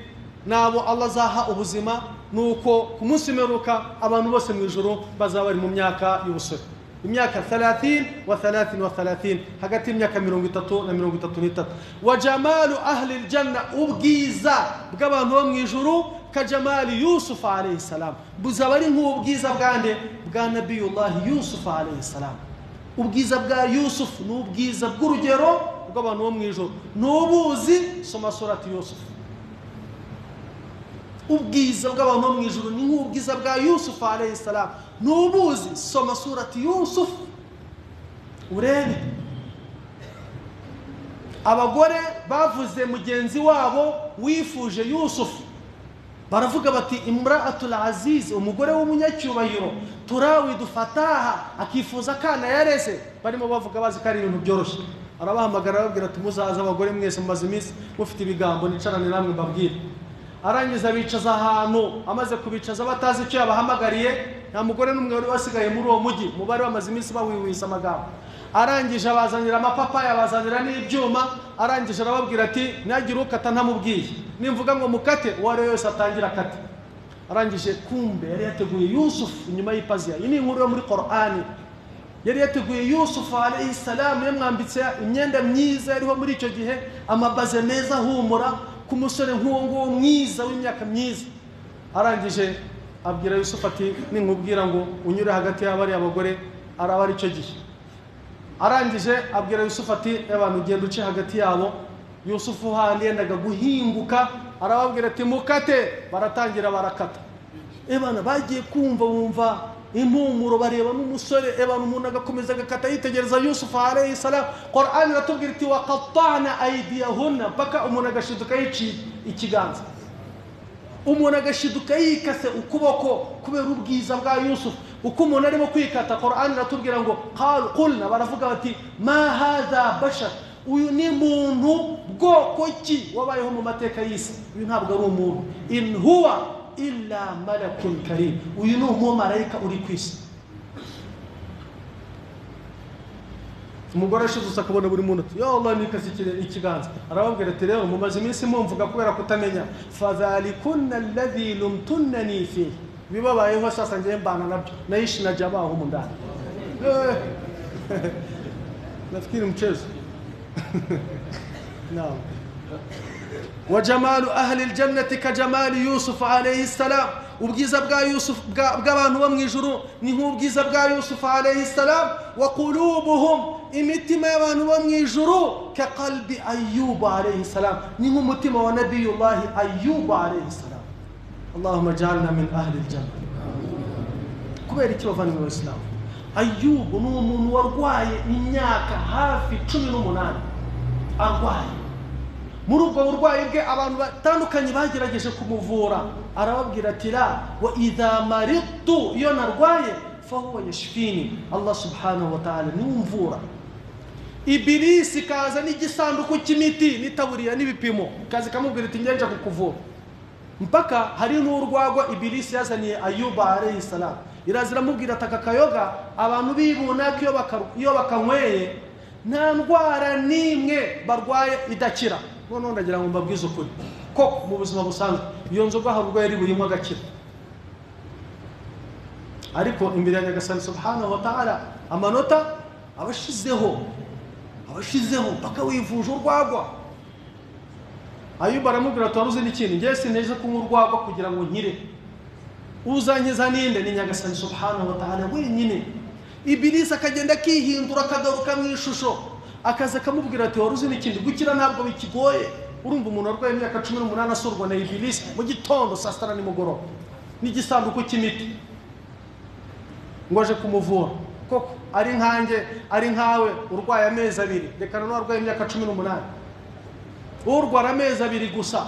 nabo Allah azaha ubuzima, nuko ku munsi w'imperuka abantu bose mu ijuru bazaba bari mu myaka y'ubusore, imyaka 30 wa 33, hagati y'imyaka 30 na 33. Wa jamalu ahli aljanna, ubwiza bw'abantu bo mu ijuru ka jamali Yusuf alayhi salam, buzaba ari nk'ubwiza bwande bwa Nabiyullah Yusuf alayhi salam. Ubwiza bwa Yusuf ni ubwiza bw'urugero bw'abantu bo mu ijuru. Nubuzi soma surati Yusuf. Ubwiza bw'abantu bo mu ijuru ni nk'ubwiza bwa Yusuf alayhi salam. Nubuzi soma surati Yusuf urebe. Abagore bavuze mugenzi wabo wifuje Yusuf, baravuga bati imra'atul aziz, umugore w'umunyacyubahiro, turawi dufataha, akifuza kana yareze. Barimo bavuga bazi ko ari ibintu byoroshye. Arabahamagara arababwira ati muzaza abagore mwese mumaze iminsi mufite ibigambo, nicarane namwe mbabwire. Arangiza abicaza ahantu, amaze kubicaza batazi icyo yabahamagariye, nta mugore n'umwe wari wasigaye muri uwo mujyi, mu bari bamaze iminsi bawiwisa amagambo. Arangije abazanira amapapayi, abazanira n'ibyuma, arangije arababwira ati ntihagire ukata ntamubwiye, nimvuga ngo mukate uwo ari we wese atangira akate. Arangije kumbe yari yateguye Yusuf inyuma y'ipaziya. Iyi ni inkuru yo muri Qur'ani. Yari yateguye Yusuf alayhi salam, yamwambitse imyenda myiza yariho muri icyo gihe, amabaze meza ahumura ku musore nk'uwo nguwo mwiza w'imyaka myiza. Arangije abwira Yusuf ati ninkubwira ngo unyure hagati y'abariya bagore araba ari icyo gihe. Arangije abwira Yusuf ati abantu ugenda uce hagati yabo. Yusufu handi yendaga guhinguka, arababwira ati mukate, baratangira barakata. Ebana bagiye kumva bumva impumuro, bareba n'umusore, ebana umuntu agakomeza agakata yitegereza Yusuf alayhi salam. Qur'an iratubwira iti waqatta'na aydiyahunna, mpaka umuntu agashiduka yiciye ikiganza, umuntu agashiduka yikase ukuboko kubera ubwiza bwa Yusuf. Uko umuntu arimo kwikata, Qur'an iratubwira ngo qalu qulna, baravuga bati ma hadha bashar, uyu ni muntu bwoko ki wabayeho mu mateka y'isi, uyu ntabwo ari umuntu. In huwa illa malakun karim, uyu ni umumarayika uri ku isi. Umugore ashizutse akabona buri muntu ati ya Allah nikase ikiganza, arababwira ati rero mumaze iminsi mumvuga kubera kutamenya, fadhalikunna alladhi lumtunnani fihi, bibabayeho sasa ngiye mbana nabyo naishi na jamaa humu ndani. Nafikiri mchezo. Naam. Wa jamalu ahli aljannati ka jamali Yusuf alayhi salam, ubwiza bwa Yusuf bw'abantu bo mu ijuru ni nk'ubwiza bwa Yusuf alayhi salam. Wa qulubuhum, imitima y'abantu bo mu ijuru ka qalbi Ayyub alayhi salam, ni nk'umutima wa Nabiyullah Ayyub alayhi salam. Allahumma ij'alna min ahli aljanna. Kubera iki bavandimwe b'Islam, Ayyub ni umuntu warwaye imyaka hafi 18 arwaye. Muri ubwo burwayi bwe abantu batandukanye bagerageje kumuvura, arababwira ati la wa idha maridtu, iyo narwaye fahuwa yashfini, Allah subhanahu wa ta'ala niwe umvura. Ibilisi kaza n'igisanduku cy'imiti n'itaburiya n'ibipimo, kaza kamubwira ati ngenje kukuvura. Mpaka hari n'urwagwa Ibilisi yazaniye Ayuba alayhi salam, iraza iramubwira ati aka kayoga abantu bibunaka iyo bakanyweye nta ndwara n'imwe barwaye idakira. Noneho ndagira ngo mbabwize ukuri ko mu buzima busanzwe iyo nzoga hari ubwo yari buyinywa agakira, ariko imbere ya Nyagasani subhanahu wa ta'ala amanota abashizeho mpaka wivuje urwagwa. Ayuba aramubwira ati waruzi n'ikindi, njye sineze kunywa urwagwa kugira ngo nkire, uzankiza ninde? Ni Nyagasani subhanahu wa ta'ala wenyine. Ibilisi akagenda akihindura akagaruka mu ishusho, akaza akamubwira ati waruzi n'ikindi, gukira ntabwo bikigoye. Urumva umuntu arwaye imyaka 18 asurwa na Ibilisi mu gitondo saa sita na nimugoroba n'igisanduku cy'imiti ngo aje kumuvura. Koko ari nkanjye ari nkawe urwaye amezi abiri, reka noneho arwaye imyaka 18, urwara amezi abiri gusa,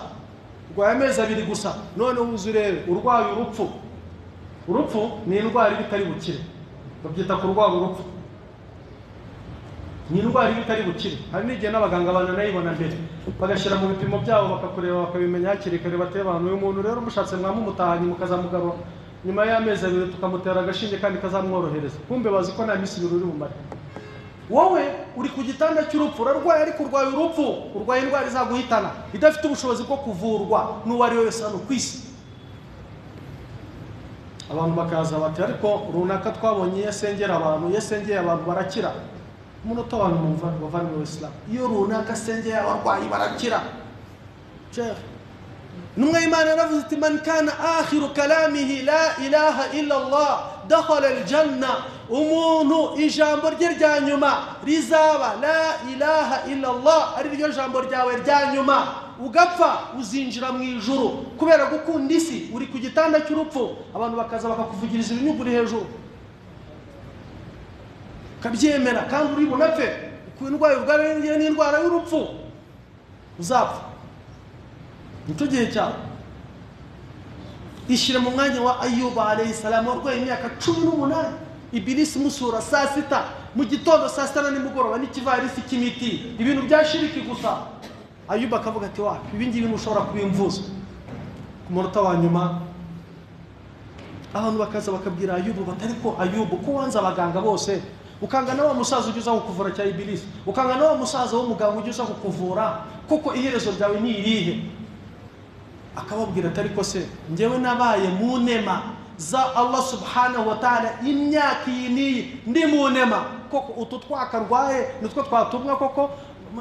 urwaye amezi abiri gusa, noneho uze urebe urwaye urupfu. Urupfu ni indwara iba itari bukire, babyita kurwara urupfu, ni indwara iba itari bukire. Hari n'igihe n'abaganga bananayibona mbere, bagashyira mu bipimo byabo bakakureba bakabimenya hakiri kare, bateye abantu uyu muntu rero mushatse mwamumutahanye mukazamugarura nyuma y'amezi abiri tukamutera agashinge kandi kazamworohereza, kumbe bazi ko nta minsi ibiri uri bumare. Wowe uri ku gitanda cy'urupfu, urarwaye ariko urwaye urupfu, urwaye indwara izaguhitana idafite ubushobozi bwo kuvurwa n'uwo ari we wese hano ku isi. Abantu bakaza bati ariko runaka twabonye iyo asengera abantu, iyo asengeye abantu barakira. Umunota wa nyuma bavandimwe b'Islam, iyo runaka asengeye abarwayi barakira. Intumwa y'Imana yaravuze iti man kana akhiru kalamihi la ilaha illa Allah dakhala aljanna, umuntu ijambo rye rya nyuma rizaba la ilaha illa Allah, ari ryo jambo ryawe rya nyuma, ugapfa uzinjira mu ijuru. Kubera gukunda isi uri ku gitanda cy'urupfu, abantu bakaza bakakuvugiriza ibinyuguri hejuru ukabyemera, kandi uri bunapfe ku indwara ubwawe n'indwara y'urupfu uzapfa. Nicyo gihe cyawe. Ishyire mu mwanya wa Ayuba alayhi salam warwaye imyaka 18, Ibilisi musura saa sita mu gitondo, saa sita na nimugoroba n'ikivarisi cy'imiti, ibintu bya shiriki gusa. Ayuba akavuga ati wapi, ibi ngibi ntushobora kubimvuza. Ku munota wa nyuma abantu bakaza bakabwira Ayubu bati ariko Ayubu ko wanze abaganga bose, ukanga na wa musaza ujya uza kukuvura cya Ibilisi, ukanga na wa musaza w'umuganga ujya uza kukuvura, kuko iherezo ryawe ni irihe? Akababwira ati ariko se njyewe nabaye mu nema za Allah subhanahu wa ta'ala imyaka iyi n'iyi ndi mu nema, koko utu twakarwaye nitwo twatumwa, koko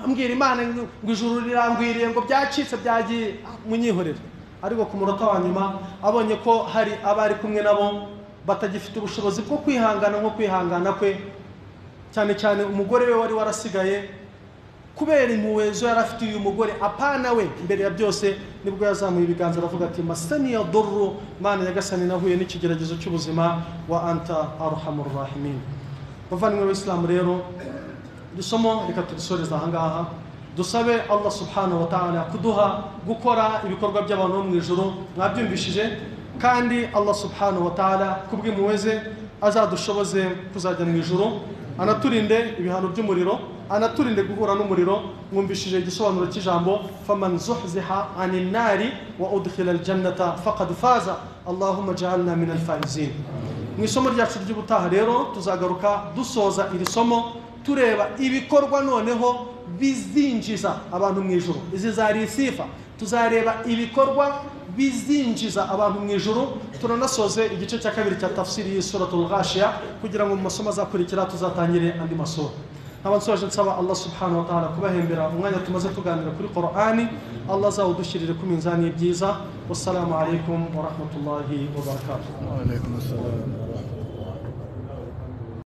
mbwira Imana ngo ijuru rirangwiriye ngo byacitse byagiye, munyihorere. Ariko ku munota wa nyuma abonye ko hari abari kumwe nabo batagifite ubushobozi bwo kwihangana nko kwihangana kwe, cyane cyane umugore we wari warasigaye, kubera impuhwe zo yari afitiye uyu mugore apana we mbere ya byose, nibwo yazamuye ibiganza aravuga ati masani ya durru, Mana nyagasani nahuye n'ikigeragezo cy'ubuzima, wa anta arhamur rahimin. Bavandimwe b'Islam rero iri somo reka turisoreze aha ngaha, dusabe Allah subhanahu wa ta'ala kuduha gukora ibikorwa by'abantu bo mu ijuru mwabyumvishije, kandi Allah subhanahu wa ta'ala kubw'impuhwe ze azadushoboze kuzajya mu ijuru, anaturinde ibihano by'umuriro. anaturinde guhura n'umuriro. Mwumvishije igisobanuro cy'ijambo faman zuhziha anin nari wa udkhila aljannata faqad faza, Allahumma ja'alna min alfaizin. Mu isomo ryacu ry'ubutaha rero tuzagaruka dusoza iri somo tureba ibikorwa noneho bizinjiza abantu mu ijuru. Izi zari isifa, tuzareba ibikorwa bizinjiza abantu mu ijuru. Turanasoze igice cya kabiri cya tafsiri y'Suratul Ghashiya kugira ngo mu masomo azakurikira tuzatangire andi masomo. Nkaba nsoje nsaba Allah subhanahu wa ta'ala kubahembera umwanya tumaze tuganira kuri Qur'ani, Allah azawudushyirire ku minzani y'ibyiza. Wassalamu alaikum wa rahmatullahi wa barakatuh. Wa alaikum assalam.